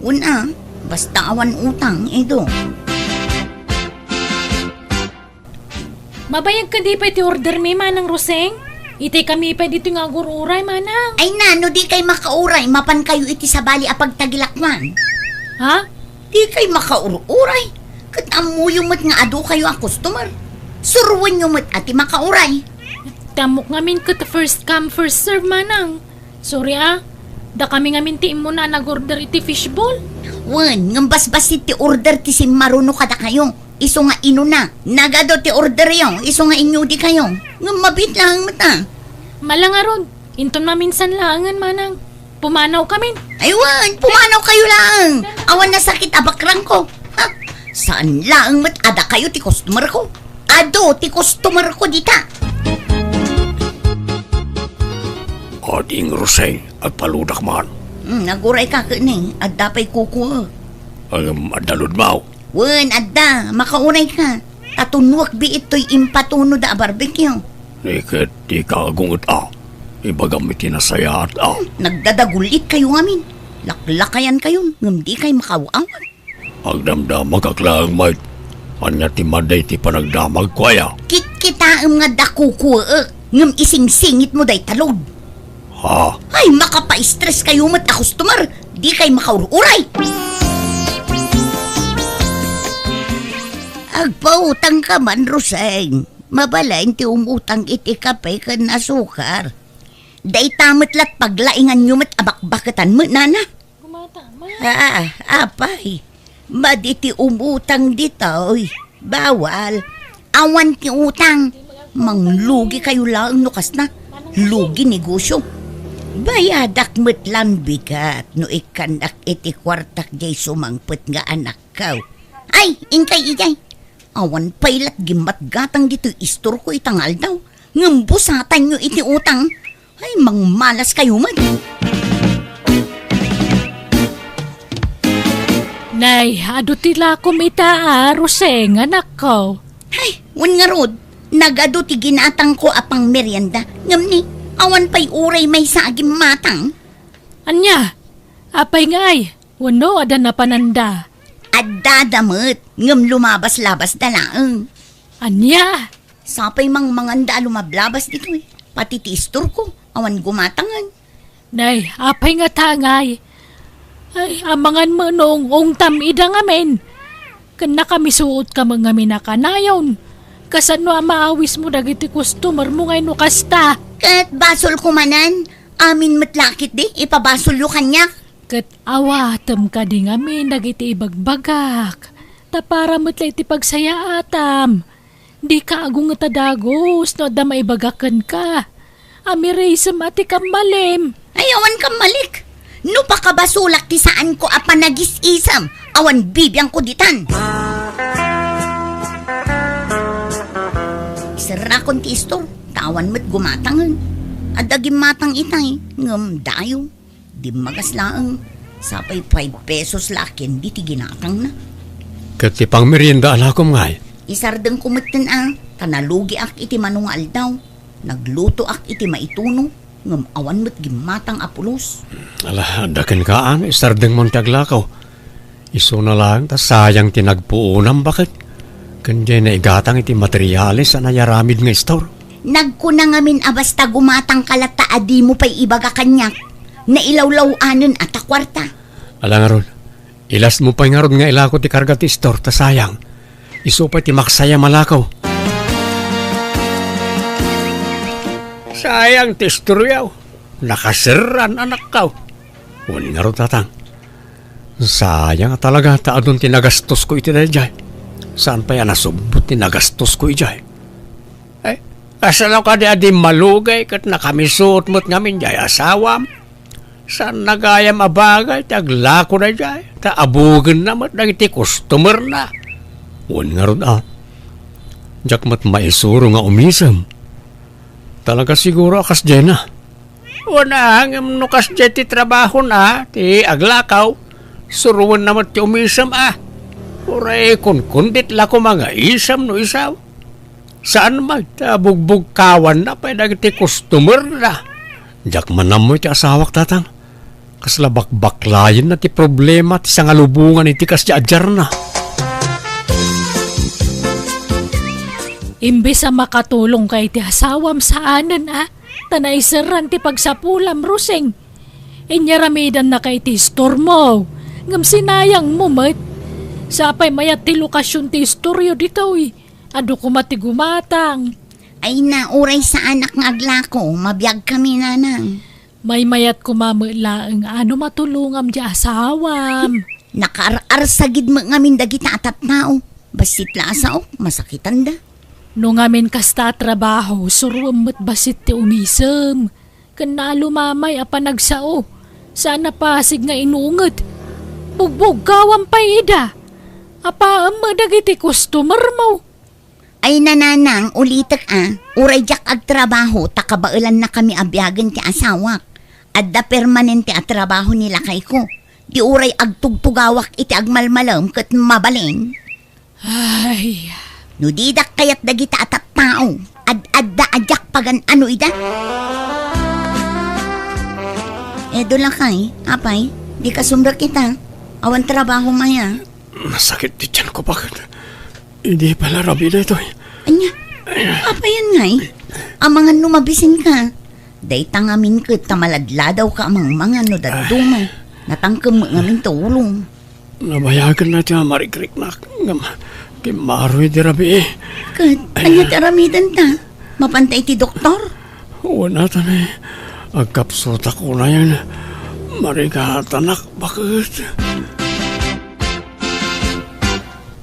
Wen a, basta awan utang, Edo. Mabayag kadi pay ti order mi, Manang Roseng? Itay kami pay ditoy nga agur-uray, Manang. Ay na, no dikay makauray, mapankayo iti sabali a pagtagilakuan. Ha? Dikay makaur-uray. Ket ammoyo met nga adukayo a customer. Suroenyo met a ti makauray. Ti ammok ngamin ket first come, first serve, Manang. Sorry a, dakami ngamin ti immuna a nag-order iti fishball. Wen, ngem basbassit ti order ti simmaruno kadakayo. Isu nga inuna, nagadu ti orderyo, isu nga inyudikayo. Ngem mabiit laeng met a. Mala ngarud, inton maminsan laengen, Manang. Pumanawkamin. Ay wen, pumanawkayo laeng. Awan nasakit a bakrangko. Ha? Saan laeng met a dakayo ti customerko. Adu ti customerko dita. Ading Roseng, agpaludak man. Hmm, nagurayka ket ni, adda pay kukuek. Ngem adda ludmaw. Wen, adda, makaurayka. Ta tunnuek biit toy impatunodda a barbecue. Ni ket dika agunget a. Ibagam iti nasayaat a. Hmm, nagdadagulit kayo ngamin. Laklakayan kayon, ngem dikay makaw-awat. Agdamdamagak laeng met. Ania ti madi ti panagdamagko aya? Kitkitaem nga adda kukuek, ngem isingsingitmo dayta load. Ha? Ay, makapaistres kayo met a customer. Dikay makaur-uray. Agpautangka man, Roseng. Mabalin ti umutang iti kape ken asukar. Dayta met lat paglainganyo met a bakbaketan met, nana. Gumata, ma. Ah, apay. Madi ti umutang ditoy. Bawal. Awan ti utang. Manglugi kayo laeng no kasna. Lugi negosyo. Bayadak met lan bigat no ikkannak iti kuartak diay sumangpet nga anakko. Ay, inkay idiay. Awan pay lat gimmatgatang ditoy istorko ita nga aldaw. Ngem busatanyo iti utang. Ay, mangmalas kayo met. Nay, adu ti lakom ita a, Roseng, anakko. Ay, wen ngarud, nagadu ti ginatangko a pangmerienda. Ngem ni, awan pay uray maysa a gimmatang. Ania? Apay ngay? Wenno, adda napananda? Addada met, ngem lumabas-labasda laeng. Ania? Sapay mangmanganda a lumablabas ditoy. Pati ti istorko, awan gumatangen. Nay, apay ngata ngay? Ay, amangan met no ung-ungtam ida ngamin. Ken nakamisuotka met ngamin a kanayon. Kasano a maawismo dagiti customermo ngay no kasta? Ket basolko manen, amin met la ketdi, ipabasolyo kaniak. Ket awatem kadi ngamin dagiti ibagbagak, ta para met la iti pagsayaatam. Dika agunget a dagus no adda maibagak kenka. Amirayem a ti kammalim. Ay, awan kammalik. No pakabasolak ti saanko a panagis-isem, awan bibiangko ditan. Serrakon ti istor, ta awan met gumatangen. Adda gimmatang itay, ngem dayo. Dimmagas laeng, sapay five pesos la ken diti ginatangna. Ket ti pangmerienda a lakom ngay? Isardengko metten a, ta nalugiak iti mano nga aldaw. Naglutoak iti maituno. Ngem awan met gimmatang a pulos. Ala, adda kenka, a, isardengmon ti aglakaw. Isuna laeng ta sayang ti nagpuonam baket ken diay naigatang iti materiales a nayaramid nga istor. Nagkuna ngamin a basta gumatangka latta a dimo pay ibaga kaniak. Nailawlaw-anen a ta kuarta. Ala ngarud, ilasmo pay ngarud nga ilako ti karga ti istor ta sayang. Isu pay ti maksayam a lakaw. Sayang ti istoryaw. Nakaserran, anakkaw. Wen ngarud, tatang. Sayang a talaga ta adun ti nagastosko iti daydiay. Saan pay a nasubbot ti nagastosko idiay. Ay, kasano kadi a di malugay ket nakamisuot met ngamin diay asawam? Saanna gayam a bagay ti aglako daydiay, ta abugenna met dagiti customerna. Wen ngarud, a, diak met maisuro nga umisem. Talaga siguro a kasdiayna. Wen a, ngem no kasdiay ti trabahona, ti aglakaw, suroenna met ti umisem a. Uray kunkundit la koma nga isem no isaw. Saan met ta bugbugkawanna pay dagiti customerna. Diak man ammo iti asawak, tatang. Kasla bakbaklayenna ti problema ti sangalubongan iti kasdiay a diarna. Imbes a makatulongka iti asawam, saanen a, ta naiserran ti pagsapulam, Rosing. Inyaramidanna ka iti istormo, ngem sinayangmo met. Sapay mayat ti lokasion ti istoryo ditoy. Adu koma ti gumatang. Ay na, uray saanak nga aglako, mabiagkami, nanang. Maymayat koma met laeng a no matulongam ti asawam. Nakaar-arsagid met ngamin dagita a tattao. Bassit la a saok, masakitanda. No ngamin kasta a trabaho, suroem met bassit ti umisem. Ken naalumamay a panagsao. Saan a pasig nga inunget. Bugbugkawam pay ida. Apaem met dagiti customermo. Ay, nanang, ulitek a, uray diak agtrabaho ta kabaelannakami a biagen ti asawak. Adda permanente a trabaho ni lakayko. Di uray agtugtugawak iti agmalmalem ket mabalin. Ay. No didak kayat dagita a tattao, ad-adda a diak pagan-ano ida. Edo lakay, apay, di ka sumrek ita. Awan trabaho maya. Nasakit ti tiyan ko, bakit? Idi pala rabii daytoy. Ania? Apayan ngay? Amangan no mabisin ka. Dayta ngamin ket ta maladladaw ka a mangmangan no dadduma. Natangkem met ngamin ti ulom. Nabayagen na ti a marikriknak. Ngem, kimmaro idi rabii. Ket, ania ti aramiden ta? Mapanta iti doktor? Wen a, ta ni, agkapsutak unayen. Marigatanak, bakit?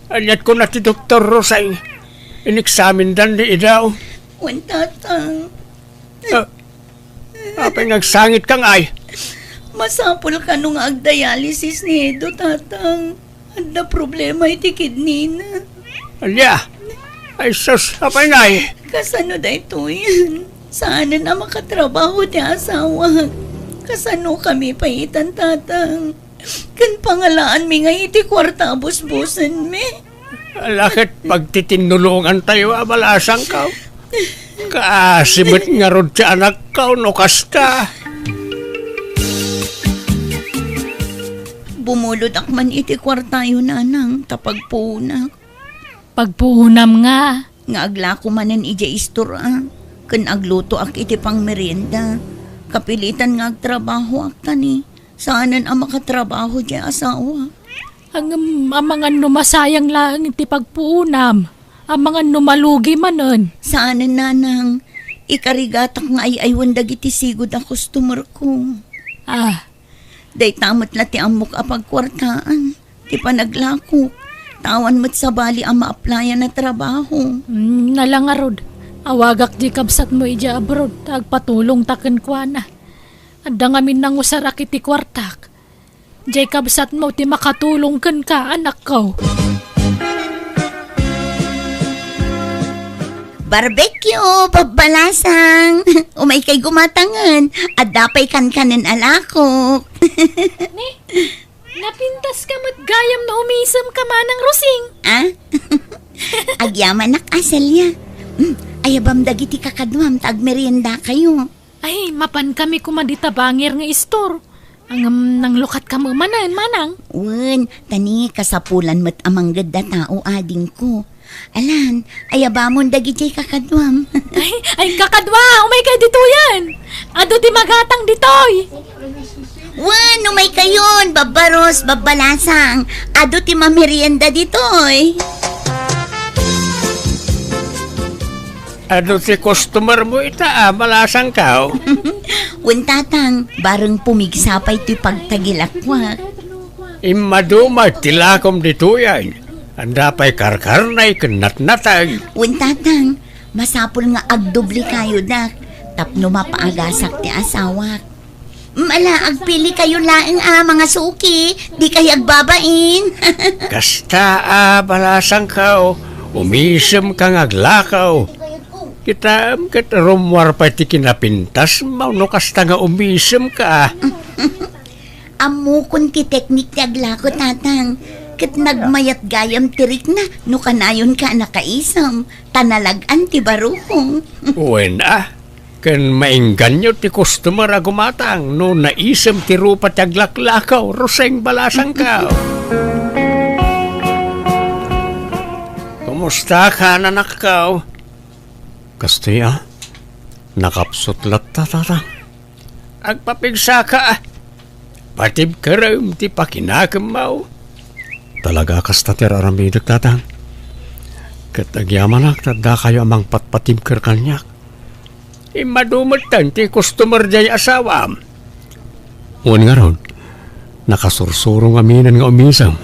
Aniat kuna ti doktor, Rosing? Ineksamindan ni Idaw. Wen, tatang. Ah, apay nga agsangitka ngay? Masapul kano nga agdialysis ni Edo, tatang. Adda problema iti kidney na. Ania? Ay sus, apay ngay? Kasano daytoy? Saanen a makatrabaho ti asawak. Kasano kami pay itan, tatang? Ken pangalaanmi nga iti kuarta a busbusenmi. Ala ket pagtitinnolongantayo a balasangkaw. Kaasi met ngarud ti anakkaw no kasta. Bumuludak man iti kuartayo, nanang, ta pagpuonak. Pagpuonam nga? Nga aglako manen idiay istor a, ken aglutoak iti pangmerienda. Kapilitan nga agtrabahoak ta ni, saanen a makatrabaho ti asawa. Ngem amangan no masayang laeng ti pagpuonam, amangan no malugi manen. Saanen, nanang, ikarigatak nga ay-aywen dagiti sigud a customer ko. Ah. Dayta met la ti ammok a pagkuartaan, ti panaglakok, ta awan met sabali a ma-applyan a trabaho. Mm, nala ngarud, awagak ti kabsatmo idiay abroad, ta agpatulongta kenkuana. Adda ngamin nangusarak iti kuartak. Diay kabsatmo ti makatulong kenka, anakko. Barbecue, babbalasang. Umaykay gumatangen. Adda pay kankanen a lakok. Ni, napintas ka met gayam no umisem ka manang Rosing. Ah? Agyamanak a, Celia. Mm, ayabam dagiti kakaduam ta agmerienda kayo. Ay, mapankami koma dita bangir nga istor. Ngem nanglukatka met manen, manang? Wen, ta ni kasapulan met a manggedda tao, adingko. Alan, ayabamon dagidiay kakaduam. Ay, ay, kakadua, umaykayo ditoyen. Adu ti magatang ditoy. Wen, umaykayon, Babba Ros, Babba Lasang. Adu ti mamerienda ditoy. Adu ti customer mo ita, a, Balasangkaw? Wen, Tatang, bareng pumigsa pay ti pagtagilakwak. Immaduma ti lakom ditoyen. Adda pay karkarnay ken natnatay. Wen, Tatang, masapul nga agdoblekayo dak tapno mapaagasak ti asawak. Mala, agpilikayo laeng a mangasuki, dikay agbabain. Kasta a, Balasangkaw, umisemka nga aglakaw. Kitaem ket rummuar pay ti kinapintasmo no kasta nga umisemka. Ammokon ti teknik ti aglako, Tatang, ket nagmayat gayam ti rikna no kanayonka a nakaisem, ta nalag-an ti barukong. Wen a, ken maingganyo ti customer a gumatang no naisem ti rupa ti aglaklakaw, Roseng Balasangkaw. Kumusta ka, nanakkaw? Kastoy a, nakapsut latta, Tatang. Agpapigsaka, patibkerem ti pakinakemmo. Talaga kasta ti ar-aramidek, Tatang. Ket agyamanak ta addakayo a mangpatpatibker kaniak. Immadu metten ti customer diay asawam. Wen ngarud, nakasursuro ngamin nga umisem.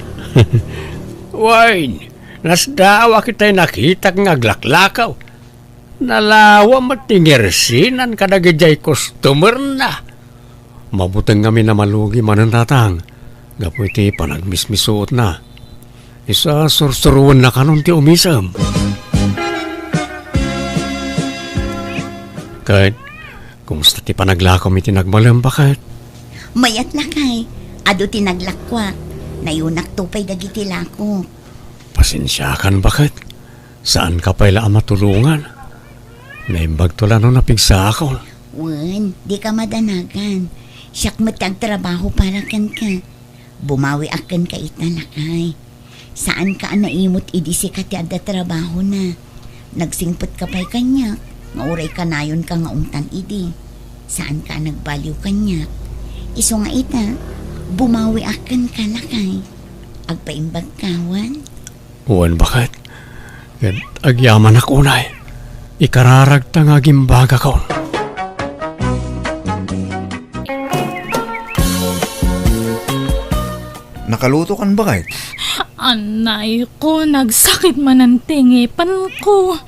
Wen, nasdaaw a kitay nakitak nga aglaklakaw. Nalawa met ti ngersinan kadagidiay customerna. Mabuteng ngamin a malugi manen, Tatang, gapu iti panagmismisuotna. Isu a sursuroenna kanon ti umisem. Ket, kumusta ti panaglakom iti nagbalem, baket? Mayat, lakay. Adu ti naglakuak. Nayunakto pay dagiti lakok. Pasensiakan, baket. Saanka pay la a matulongan. Naimbagto la no napigsaakon. Wen, dika madanagan. Siak met ti agtrabaho para kenka. Bumawiak kenka ita, lakay. Saanka a naimut idi sika ti adda trabahona. Nagsingpetka pay kaniak, nga uray kanayonka nga umtan idi. Saanka a nagbaliw kaniak. Isu nga ita, bumawiak kenka, lakay. Agpaimbagka, wen? Wen, baket. Ket agyamanak unay. Ikararagta nga agimbagakon. Nakalutokan, baket? Anay ko, nagsakit manen ti ngipenko.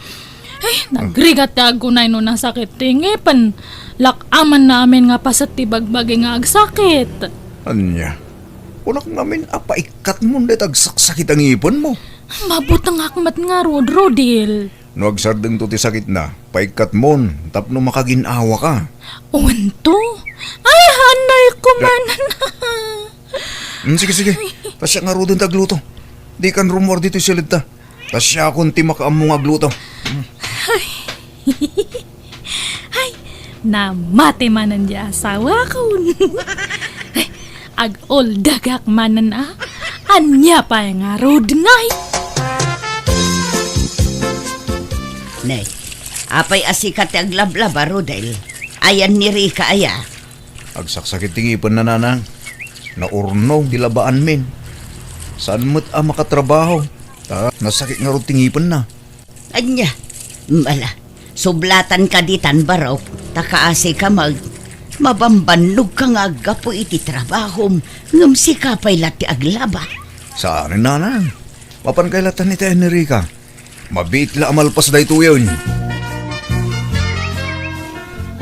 Ay, nagrigat ti agunay no nasakit ti ngipen. Lak-amanna amin nga paset ti bagbagi nga agsakit. Ania? Kunak ngamin a paikkatmon dayta agsaksakit a ngipenmo. Mabutengak met ngarud, Rodel. No agsardengto ti sakitna, paikkatmon tapno makaginawaka. Wen to? Ay, anay ko manen. Mm, sige, sige. Ta siak ngaruden ti agluto. Dikan rummuar ditoy siledta. Ta siakon ti makaammo nga agluto. Ay, namati manen diay asawakon. Ag-uldagak manen a. Ania pay ngarud ngay? Ne, apay a sika ti aglablaba, Rodel? Ayan ni Rica aya? Agsaksakit ti ngipenna, nanang. Naurnog ti labaanmin. Saan met a makatrabaho, ta nasakit ngarud ti ngipenna. Ania? Mala, sublatan ka ditan, barok, ta kaasi ka mag-, mabambannogka nga aggapu iti trabahom, ngem sika pay la ti aglaba. Saan, nanang. Mapan kay latan iti Enrica. Mabiit la a malpas daytoyen.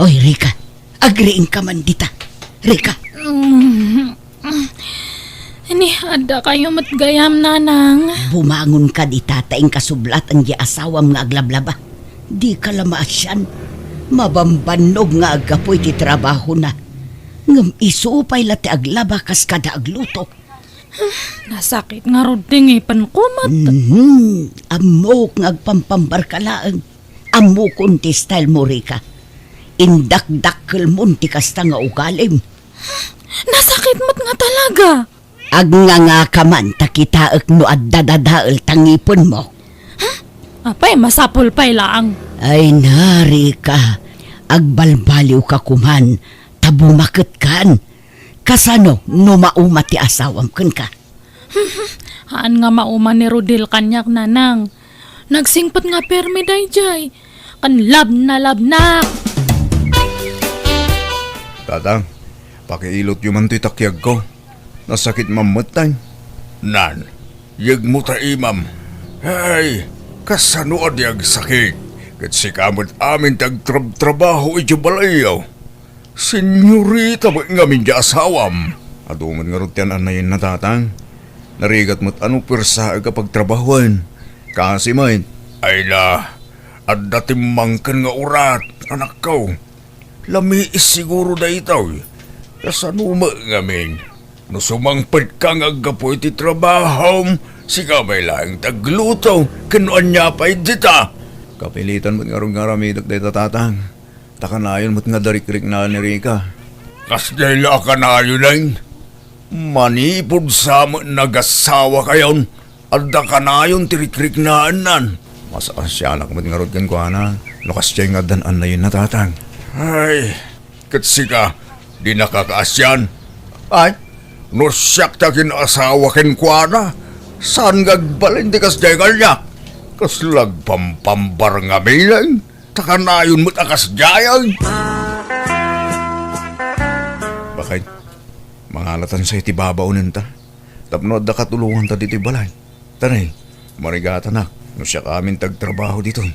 Oy, Rica, agriingka man dita. Rica. Mm. Ni, adda kayo met gayam, nanang. Bumangon ka dita ta inka sublatan diay asawam nga aglablaba. Dika la maasian. Mabambannog nga aggapu iti trabahona. Ngem isu pay la ti aglaba kas kada agluto. Nasakit ngarud ti ngipenko met. Mhm. Ammok nga agpampambarka laeng. Ammokon ti style mo, Rica. Indakdakkelmon ti kasta nga ugalim. Nasakit met nga talaga. Agngangaka man ta kitaek no adda dadael ta ngipenmo. Apay, masapul pay laang. Ay, Rika, agbalbaliwka koman ta bumaketkan. Kasano no mauma ti asawam kenka? Haan nga mauma ni Rodel kaniak, nanang. Nagsingpet nga permi daydiay. Ken labnalabnak. Tatang, pakiilotyo man toy takiagko. Nasakit man met, tay. Nan, yegmo ta imam. Hey, kasano a di agsakit? Ket sika met amin ti agtrabtrabaho idiay balayyo. Senyorita met ngamin ti asawam. Adu met ngarud ti an-annayenna, tatang. Narigat met a no puersaek a pagtrabahoen. Kasi met. Ay na, adda timmangken nga urat, anakko. Lamiis siguro daytoy. Kasano met ngamin? No sumangpetka nga aggapu iti trabahom, sika met laeng ti agluto, ken no ania pay dita. Kapilitan met ngarud nga aramidek dayta, tatang. Ta kanayon met nga adda rikriknaan ni Rika. Kasdiay la a kanayonen? Manipud sa met nagasawakayon, adda kanayon ti rikriknaannan. Masaasianak met ngarud kenkuana, no kasdiay nga addan-annayenna, tatang. Ay, ket sika, dinaka kaasian? Ay, no siak ti agin-asawa kenkuana, saan nga agbalin ti kasdiay kaniak? Kasla agpampambar ngamin. Ta kanayon met a kasdiay. Bakay, mangalatansa iti babaonenta tapno adda katulonganta ditoy balay. Tanay, marigatanak no siak amin ti agtrabaho ditoy.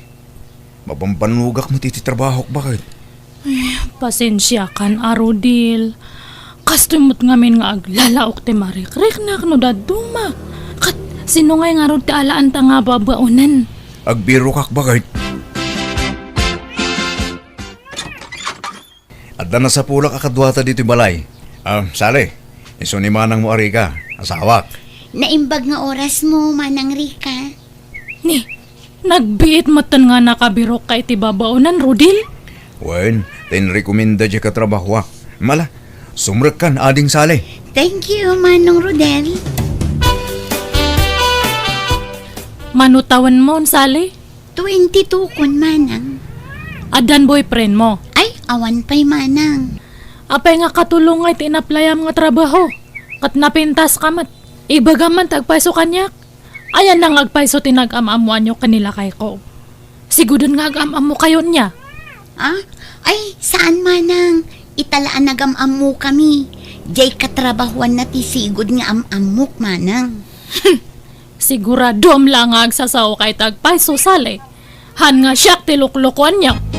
Mabambannogak met iti trabahok, bakay. Ay, pasensiakan a, Rodel. Kastoy met ngamin nga aglalaok ti marikriknak no dadduma. Ket sino ngay ngarud ti alaanta nga babaonen? Agbirokak, bakay. Adda nasapulak a kaduata ditoy balay. Ah, Sally, isu ni manangmo a Rika, asawak. Naimbag nga orasmo, Manang Rika. Ni, nagbiit metten nga nakabirokka iti babaonen, Rodel? Wen, ta inrekomenda diay katrabahoak. Mala, sumrekkan, Ading Sally. Thank you, Manong Rodel. Mano tawenmo, Sally? Twenty-two kon, manang. Addan boyfriendmo? Ay, awan pay, manang. Apay nga katulong nga iti inaplayam nga trabaho? Ket napintaska met. Ibagam man ti agpayso kaniak. Ayanna nga agpayso ti nag-am-ammoanyo ken ni lakayko. Siguren nga agam-ammokayo nia. Ah? Ay, saan, manang. Ita la a nagam-ammokami. Diay katrabahoanna ti sigud nga am-ammok, manang. Siguradom la nga agsasaoka iti agpayso, Sally. Haan nga siak ti luklukuanyo.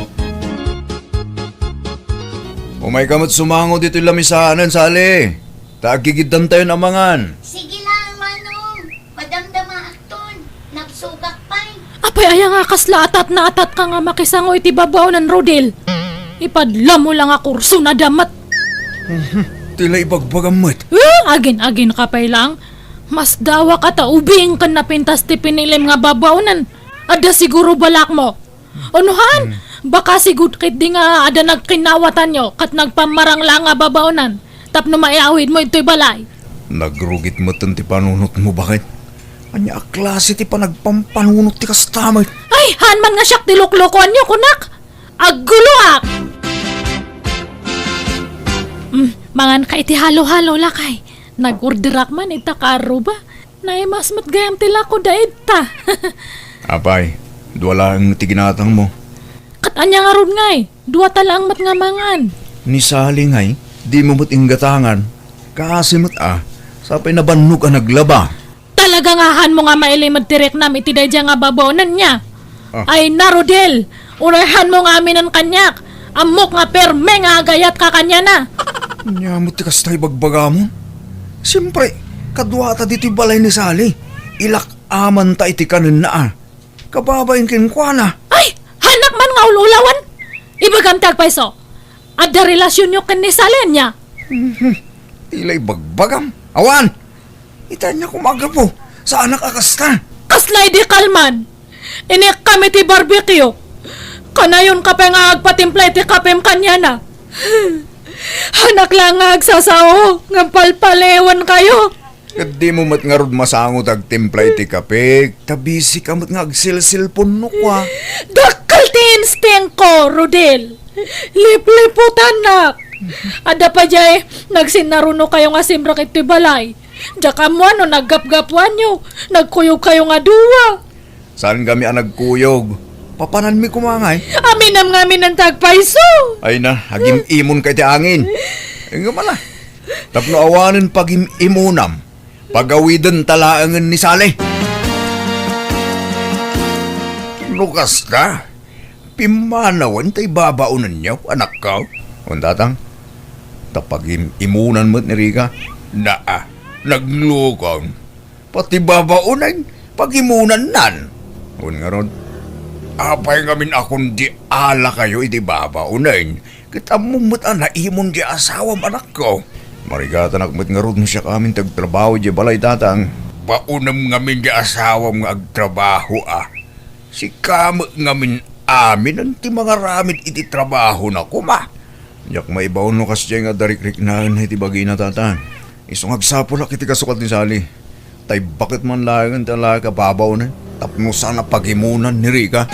Umayka met sumango ditoy lamisaan, Sally. Ta agigiddantayon a mangan. Sige lang, Manong. Madamdamaakton. Nagsugak pay. Apay aya nga kasla atat na atatka nga makisango iti babaonen, Rodel? Ipadlamo la nga kurso na damat. Mhm. Ti la ibagbagam met. Eh, agin-agin ka pay lang. Masdawaka ta ubing ken napintas ti pinilim nga babaonen. Adda siguro balakmo. Unuhan, hmm, baka sigud ketdi nga adda nagkinnawatanyo ket nagpammarang la nga babaonen tapno maiawidmo idtoy balay. Nagrugit metten ti panunotmo, baket. Ania a klase ti panagpampanunot ti kasta met? Ay, haan man nga siak ti luklukuanyo, kunak! Agguloak! Mm, manganka iti halo-halo, lakay. Nag-orderak man ita kaarruba. Naimas met gayam ti lako da ita. Apay, dua laeng ti ginatangmo. Ket ania ngarud ngay? Duata laeng met nga mangan. Ni Sally ngay, dimo met inggatangan. Kaasi met a, sapay nabannog a naglaba. Talaga nga haanmo nga mailimed ti riknam iti daydiay nga babaonen nia? Ah. Ay na, Rodel! Unay haanmo nga aminen kaniak! Ammok nga perme nga agayatka kaniana! Ania met ti kasta ibagbagam? Siempre, kaduata ditoy balay ni Sally. Ilak-amanta iti kanenna a. Kababain kenkuana. Ay! Haanak man nga ul-ulawen! Ibagam ti agpayso! Adda relasionyo ken ni Sally ania? Mhm. Ti la ibagbagam. Awan! Ita ania koma a gapu? Saanak a kasta. Kasla idi kalman. Inikkam iti barbecue. Kanayon ka pay nga agpatimpla iti kapem kaniana. Hanak la nga agsasao, ngem palpaliwenkayo. Ket dimo met ngarud masango ti agtimpla iti kape, ta busy ka met nga agselselpon no kua. Dakkel ti instinko, Rodel. Lipliputannak. Adda pay diay, nagsinnarunokayo nga simrek iti balay. Diak ammo no naggapgapuanyo, nagkuyogkayo nga dua. Saan kami a nagkuyog? Papananmi koma ngay? Aminem ngamin ti agpayso. Ay na, agim-imonka iti angin. Ngem ala, tapno awanen pagim-imonam, pagawidenta laengen ni Sally. No kasta, pimmanawen ta ibabaonenyo, anakko. Wen, tatang, ta pagim-imonan met ni Rica. Naa, naglukong. Pati babaonen, pagimonannan. Wen ngarud, apay ngamin a kundi alakayo iti babaonen? Ket ammom met a naimon ti asawam, anakko. Marigatanak met ngarud no siak amin ti agtrabaho idiay balay, tatang. Baonem ngamin ti asawam nga agtrabaho, a. Sika met ngamin aminen ti mangaramid iti trabahona koma. Diak maibaon no kasdiay nga adda rikriknaenna iti bagina, tatang. Isu nga agsapulak iti kasukat ni Sally. Tay baket man laengen ti alak a babaonen tapno saan a pagimonan ni Rica.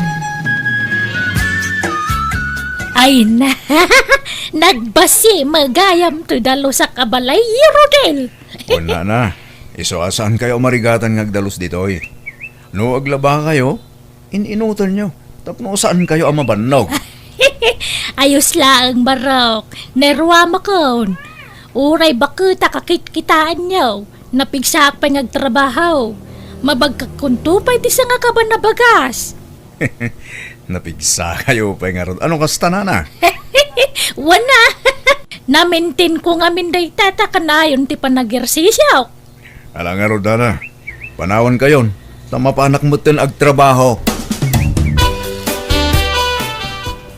Ay na, nagbasi met gayam ti dalusak a balay, Rodel. Wen, nana, isu a saankayo a marigatan nga agdalus ditoy. No aglabakayo, in-inutenyo tapno saankayo a mabannog. Ayos laeng, Barok. Nerwamakon. Uray baketak a kitkitaenyo, napigsaak pay nga agtrabaho. Mabagkakon to pay ti sangakaban a bagas. Napigsakayo pay ngarud. Ano kasta, nana? Wen a. Namintinko ngamin dayta ta kanayon ti panagersisiok. Ala ngarud, nana. Panawankayon, ta mapanak metten agtrabaho.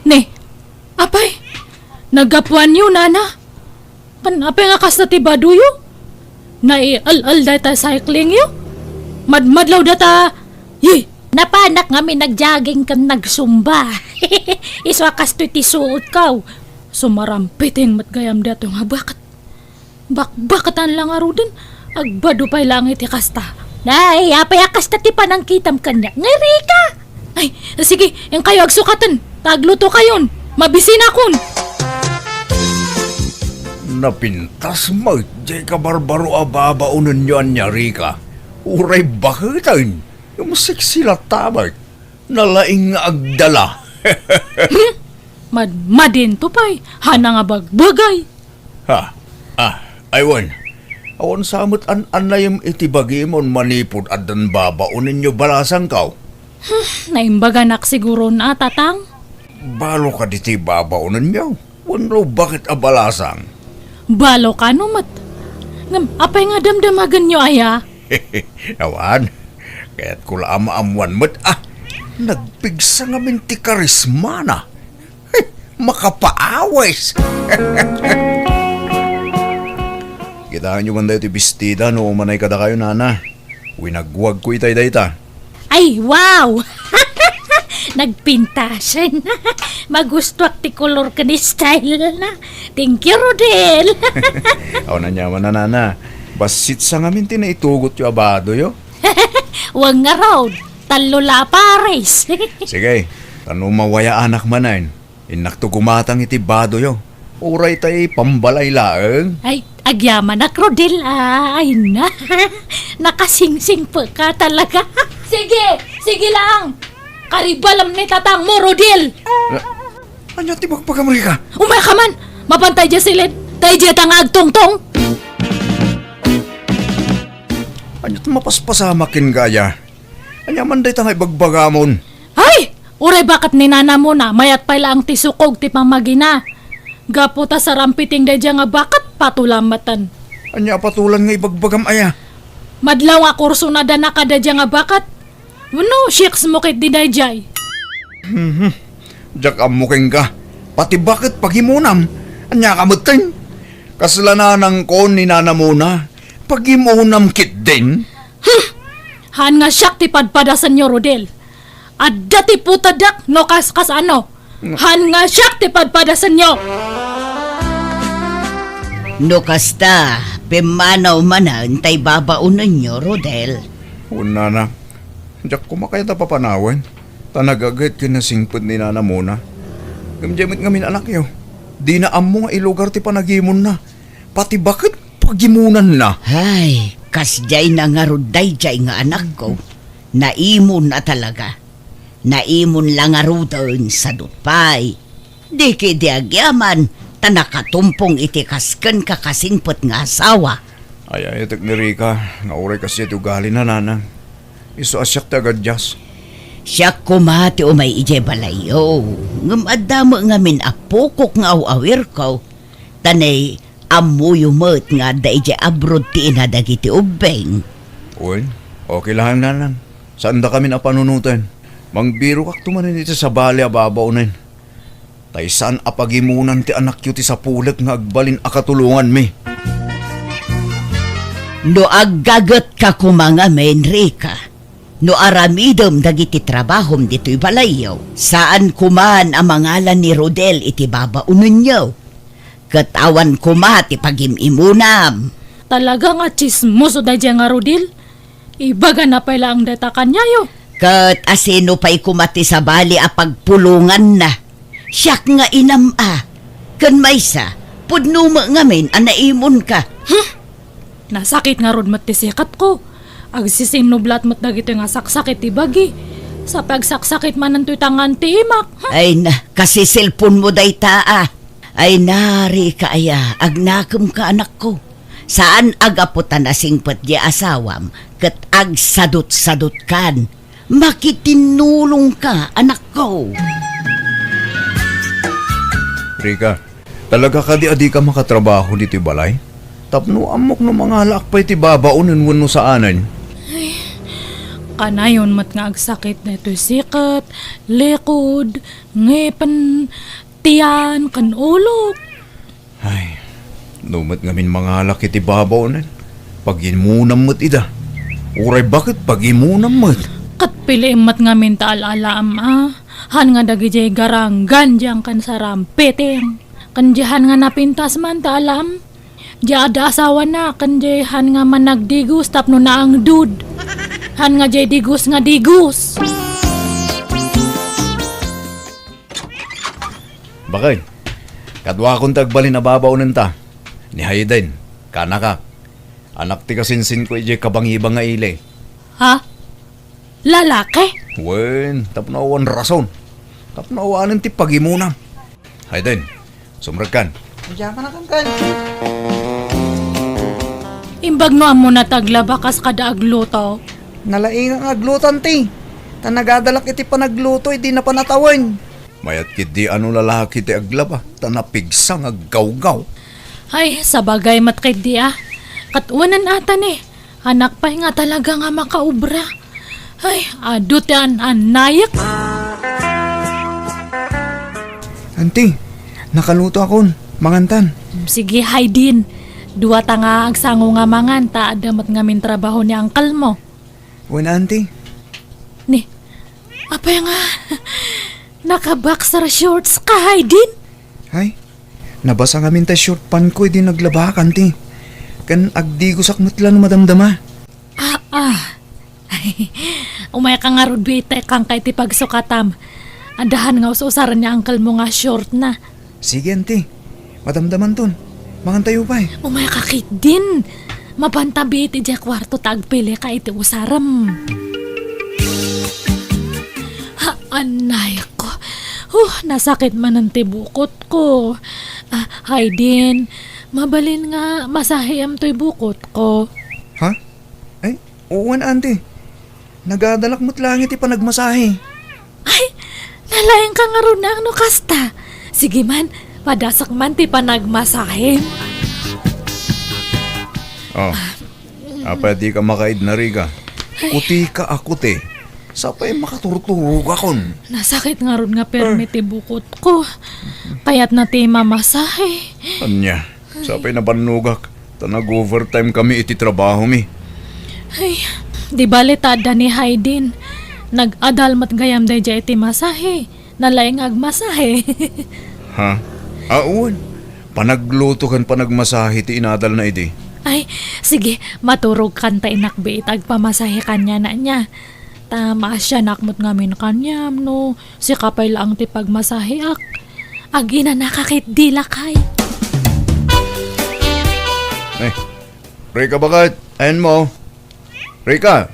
Ne, apay, naggapuanyo, nana? Ken apay nga kasta ti badoyo? Naial-al dayta cyclingyo? Madmadlaw data, ye! Napanak ngamin nag-jogging ken nag-zumba. Isu a kastoy ti suotko. Sumarampiting met gayam daytoy nga baket. Bakbaketan la ngaruden, agbado pay laeng iti kasta. Nay, apay a kasta ti panangkitam kaniak nga Rica? Ay, sige, inkayo agsukaten, ta aglutokayon, mabisinakon. Napintas met diay kabarbaro a babaonenyo ania, Rica. Uray baketen, ngem sexy latta met. Nalaing nga agdala. Hmm? Madmadinto pay, hana nga bagbagay. Ha? Ah, aywan. Awan sa met an-annayem iti bagimon manipud addan babaonenyo balasangko. Hmm, naimbaganak siguron a, tatang. Balo kadi ti babaonenyo? Wenno baket a balasang? Balo kano met. Ngem, apay nga damdamagenyo aya? Awan. Kayatko la a maammuan met a. Nagpigsa ngamin ti karismana. Makapaawis. Kitaenyo man dayo ti bestida no umanay kadakayo, nana. Winagwagko itay dayta. Ay, wow! Nagpintasen. Magustuak ti kolor ken style na. Thank you, Rodel. Aw, nanyaman na, nana. Bassit sa ngamin ti naitugotyo a badoyo. Wen ngarud, tallo la a pares. Sige, ta no mawayaanak manen, innakto gumatang iti badoyo. Uray tay pambalay laeng. Ay, agyamanak, Rodel, a. Ay na. Nakasingsingpet ka talaga. Sige, sige lang. Karibalam ni tatangmo, Rodel. A-, ania ti bagbagam, Rica? Umayka man. Mapan tay diay siled. Tay diay ta nga agtungtong. Ania ti mapaspasamak kenka aya? Ania man dayta nga ibagbagamon? Ay! Uray baket ni nanamona, mayat pay laeng ti sukog ti pammagina. Gapu ta sarampiting daydiay nga baket, patolam metten. Ania a patolan nga ibagbagam aya? Madlaw nga kursona dana kadaydiay nga baket. Wenno, shakes mo ketdi daydiay. Mhm. Diak ammo kenka. Pati baket pagimonam. Ania ka metten? Kasla nanangko ni nanamona. Pagimonam ketdin? Hmm. Haan nga siak ti padpadasenyo, Rodel. Adda ti putedek no kas-, kasano? Han nga siak ti padpadasenyo. No kasta, pimmanaw manen tay babaonenyo, Rodel. Wen, nana, diak koma kayat a papanawen, ta nagaget ken nasingpet ni Nana Mona. Ngem diay met ngamin anakyo, dina ammo nga ilugar ti panagimonna, pati baket pagimonanna. Ay, kasdiay na ngarud daydiay nga anakko. Naimon a talaga. Naimon la ngaruden, sadut pay. Di ketdi agyaman, ta nakatumpong iti kas kenka kasingpet nga asawa. Ay, ay, tek ni Rica, nga uray kasdiay ti ugalina, nanang. Isu a siak ti agadias. Siak koma ti umay idiay balayyo, ngem adda met ngamin a pukok nga aw-awirko, ta nay ammoyo met nga adda idiay abroad ti ina dagiti ubbing. Wen, okay laeng, nanang. Saandakamin a panunoten. Mangbirokakto manen iti sabali a babaonen. Tay saan a pagimonan ti anakyo ti sapulek nga agbalin a katulonganmi. No aggagetka koma ngamin, Rica, no aramidem dagiti trabahom ditoy balayyo, saan koman a mangala ni Rodel iti babaonenyo. Ket awan koma ti pagim-imonam. Talaga nga tsismoso daydiay nga Rodel. Ibagana pay laeng dayta kaniayo. Ket asino pay koma ti sabali a pagpulonganna? Siak nga inam a. Ken maysa, pudno met ngamin a naimonka. Hmm? Nasakit ngarud met ti sikatko. Agsisinnublat met dagitoy nga saksakit ti bagi. Sa pagsaksakit manen toy tangan ti imak. Hmm? Ay na, kasiselponmo dayta a. Ay na, Rica aya, agnakemka, anakko. Saan a gapu ta nasingpet diay asawam ket agsadutsadutkan. Makitinnulongka, anakko. Rica, talaga kadi a dika makatrabaho ditoy balay? Tapno ammok no mangalaak pay ti babaonen wenno saanen. Ay, kanayon met nga agsakit daytoy sikat, likod, ngipen, tiyan, ken ulok. Ay, no met ngamin mangalak iti babaonen, pagimonam met ida. Uray baket, pagimonam met. Ket piliem met ngamin ta al-alaam a. Han nga dagidiay garanggan diay angkan sarampiting. Ken diay han nga napintas man ta alaam. Diay adda asawana, ken diay han nga managdigos tapno naangdud. Han nga diay digos nga digos. Bakay, kaduakon ti agbalin a babaonenta. Ni Hayden, kanakak. Anak ti kasinsinko idiay kabangibang nga ili. Ha? Lalaki? Wen, tapno awan rason. Tapno awanen ti pagimona. Hayden, sumrekkan. Diyan ka na, Kangkang. Imbag no ammona ti aglaba kas kada agluto. Nalaingak nga agluto, anti. Ta nagadalak iti panagluto, idi napan a tawen. Mayat ketdi a no lalaki ti aglaba, ta napigsa nga aggawgaw. Ay, sabagay met ketdi a. Ket wen, ata ni, anak pay nga talaga nga makaobra. Ay, adu ti an-annayek. Anti, nakalutoakon. Mangantan. Sige, Hayden. Duata nga agsango nga mangan, ta adda met ngamin trabaho ni uncle mo. Wen, anti. Ni, apay nga, naka-boxer shorts ka, Hayden? Ay, nabasa ngamin ta short pant ko idi naglabak, anti. Ken agdigosak met la no madamdama. Ah, ah. Umayka ngarud, bitek, kangka iti pagsukatam. Adda han nga us-usaren ni uncle mo nga short na. Sige, anti. Madamdamanton. Mangantayo pay. Umayka ketdin. Mapanta biit idiay kuarto ta agpilika iti usarem. Ha, anay ko. Huh, nasakit manen ti bukot ko. Ah, Hayden, mabalin nga masahiam toy bukot ko. Ha? Ay, wen, anti. Nagadalak met laeng iti panagmasahe. Ay, nalaingka ngarud no kasta. Sige man, padasak man ti panagmasahem. Oh, apay dika makaidna, Rica? Ay. Kutika a kuti. Sapay makaturturogakon. Nasakit ngarud nga permi ti bukot ko. Kayatna ti mamasahe. Ania? Sapay nabannogak, ta nag-overtime kami iti trabahomi. Ay, di bale ta adda ni Hayden. Nag-adal met gayam daydiay iti masahe. Nalaing nga agmasahe. Ha? Awan. Panagluto ken panagmasahe ti inadalna idi. Ay, sige, maturogkan ta inakbi ita agpamasahe kaniana nia. Ta maasianak met ngamin kaniam no sika pay laeng ti pagmasaheak. Aginanaka ketdi lakay. Eh, Rika, baket? Ayanmo. Rika!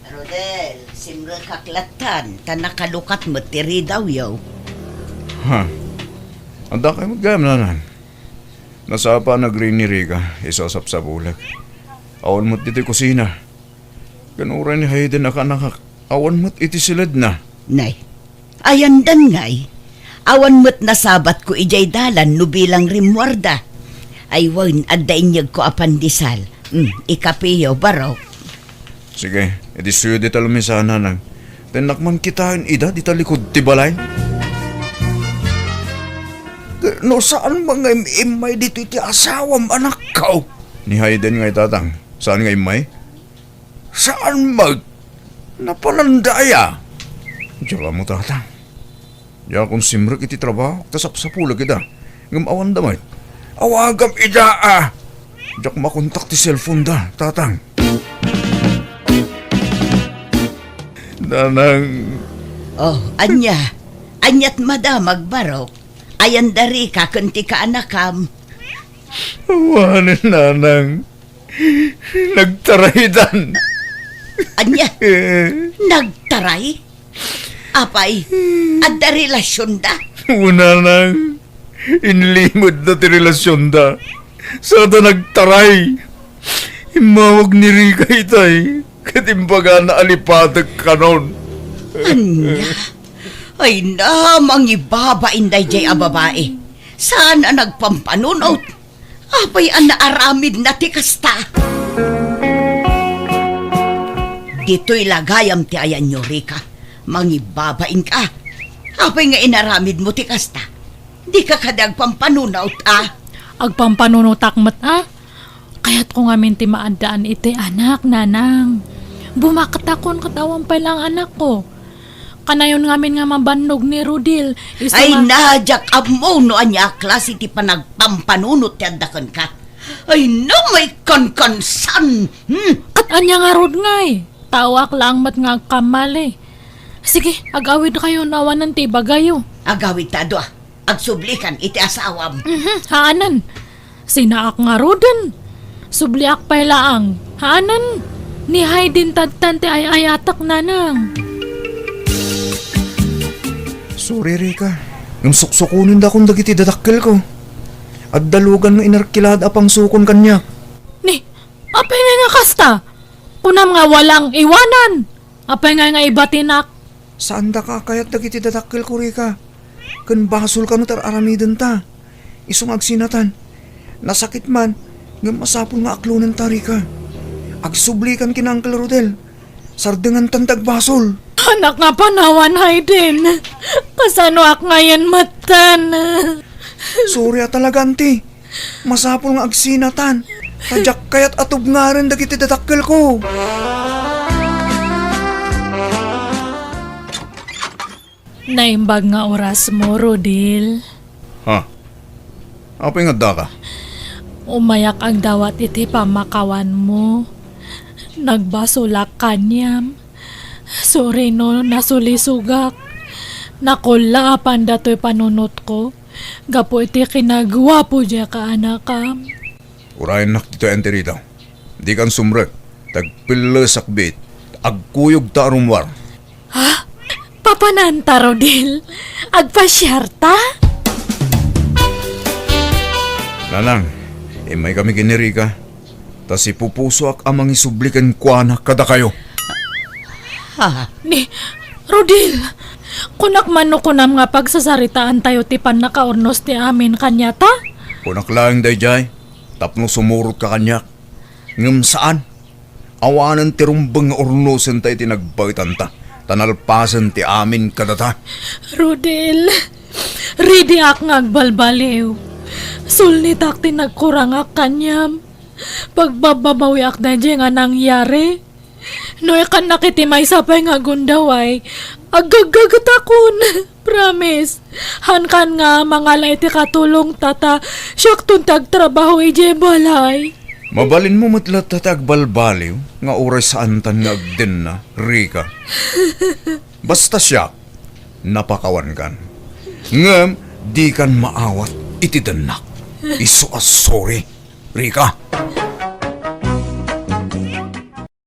Rodel, simrekak lattan, ta nakalukat met ti ridawyo. Ha? Adda kay met gayam, Nanang? Nasapa a nagring ni Rika, isu a sapsapulek. Awan met ditoy kusina. Ken uray ni Hayden a kaanakak, awan met iti siledna. Nay, ayandan ngay. Awan met nasabatko idiay dalan no bilang rimmuarda. Ay wen, adda inyegko a pandesal. Hmm, ikapeyo, Barok. Sige, idissuyo dita lumisan, Nanang. Tennak man kitaen ida dita likud ti balay. Ket no saan nga im-immay ditoy ti asawam, anakko? Ni Hayden ngay, Tatang. Saan nga immay? Saan met? Napalandaya. Diak ammo, Tatang. Diakon simrek iti trabaho, ta sapsapulek ida. Ngem awanda met. Awagam ida, a! Diak makontak ti cellphone da, Tatang. Nanang. Oh, ania? Aniat madamag, Barok? Ayan da Rika ken ti kaanakam? Awanen, Nanang. Nagtaraydan. Ania? Nagtaray? Apay, adda relasionda? Una, Nang. Inlimedda ti relasionda. Sada nagtaray. Immawag ni Rika itay. Ket imbagana a lipatek kanon. Ania? Ay na, mangibabain daydiay a babai. Saan a nagpampanunot? Apay a naaramidna ti kasta? Ditoy la gayam ti ayanyo, Rika. Mangibabainka. Apay nga inaramidmo ti kasta? Dika kadi agpampanunot, a? Agpampanunotak met, a? Kayatko ngamin ti maaddaan iti anak, Nanang. Bumaktakon ket awan pay laeng anakko. Kanayon ngamin nga mabannog ni Rodel, isu Ay, nga na, diak ammo no ania a klase ti panagpampanunot ti adda kenka. Ay, na, may kankansan! Hmm? Ket ania ngarud ngay? Taoak laeng met nga agkammali. Sige, agawidkayo no awanen ti ibagayo. Agawid ta a dua. Agsublikan iti asawam. Mhm, haanan. Sinaak ngaruden. Subliak pay laeng. Haanan. Ni Hayden tattan ti ay-ayatek, Nanang. Sorry, Rika. Ngem suksukonendakon dagiti dadakkelko. Adda lugan nga inarkilada a pangsukon kaniak. Ni, apay ngay nga kasta? Kunam nga walang iwanan. Apay ngay nga ibatinak? Saandaka a kayat dagiti dadakkelko, Rika. Ken basol kano ti ar-aramidenta. Isu nga agsinatan. Nasakit man, ngem masapul nga aklonenta, Rika. Agsublikan ken Uncle Rodel. Sardengantan ti agbasol. Anak nga panawan, Hayden. Kasanoak ngayen metten? Sorry a talaga, Auntie. Masapul nga agsinatan. Ta diak kayat a tubngaren dagiti dadakkelko. Naimbag nga orasmo, Rodel. Ha? Apay nga addaka? Umayak agdawat iti pammakawanmo. Nagbasolak kaniam. Sorry no nasulisogak. Nakullaapan datoy panunotko gapu iti kinaguapo diay kaanakam. Urayennak ditoy, Auntie Rita. Dikan sumrek, ta agpellesak biit. Agkuyogta a rummuar. Ha? Papananta, Rodel? Agpasiarta? Nanang, immaykami ken ni Rika. Ta sipupusoak a mangisubli kenkuana kadakayo. Ha? Ni, Rodel, kunak man no kunam nga pagsasaritaantayo ti pannakaurnos ti amin kaniata? Kunak laeng daydiay, tapno sumurotka kaniak. Ngem saan. Awanen ti rumbeng nga urnosenta iti nagbaetanta, ta nalpasen ti amin kadata. Rodel, ridiak nga agbalbaliw. Sulnitak ti nagkurangak kaniam. Pagbabbabawiak daydiay nga nangyari. No ikannak iti maysa pay nga agundaway, aggaggagetakon. Promise. Hankan nga mangala iti katulongta ta siakton ti agtrabaho idiay balay. Mabalinmo met latta ti agbalbaliw nga uray saantan nga agdenna, Rica. Basta siak, napakawankan. Ngem dikan maawat iti dennak. Isu a sorry, Rica.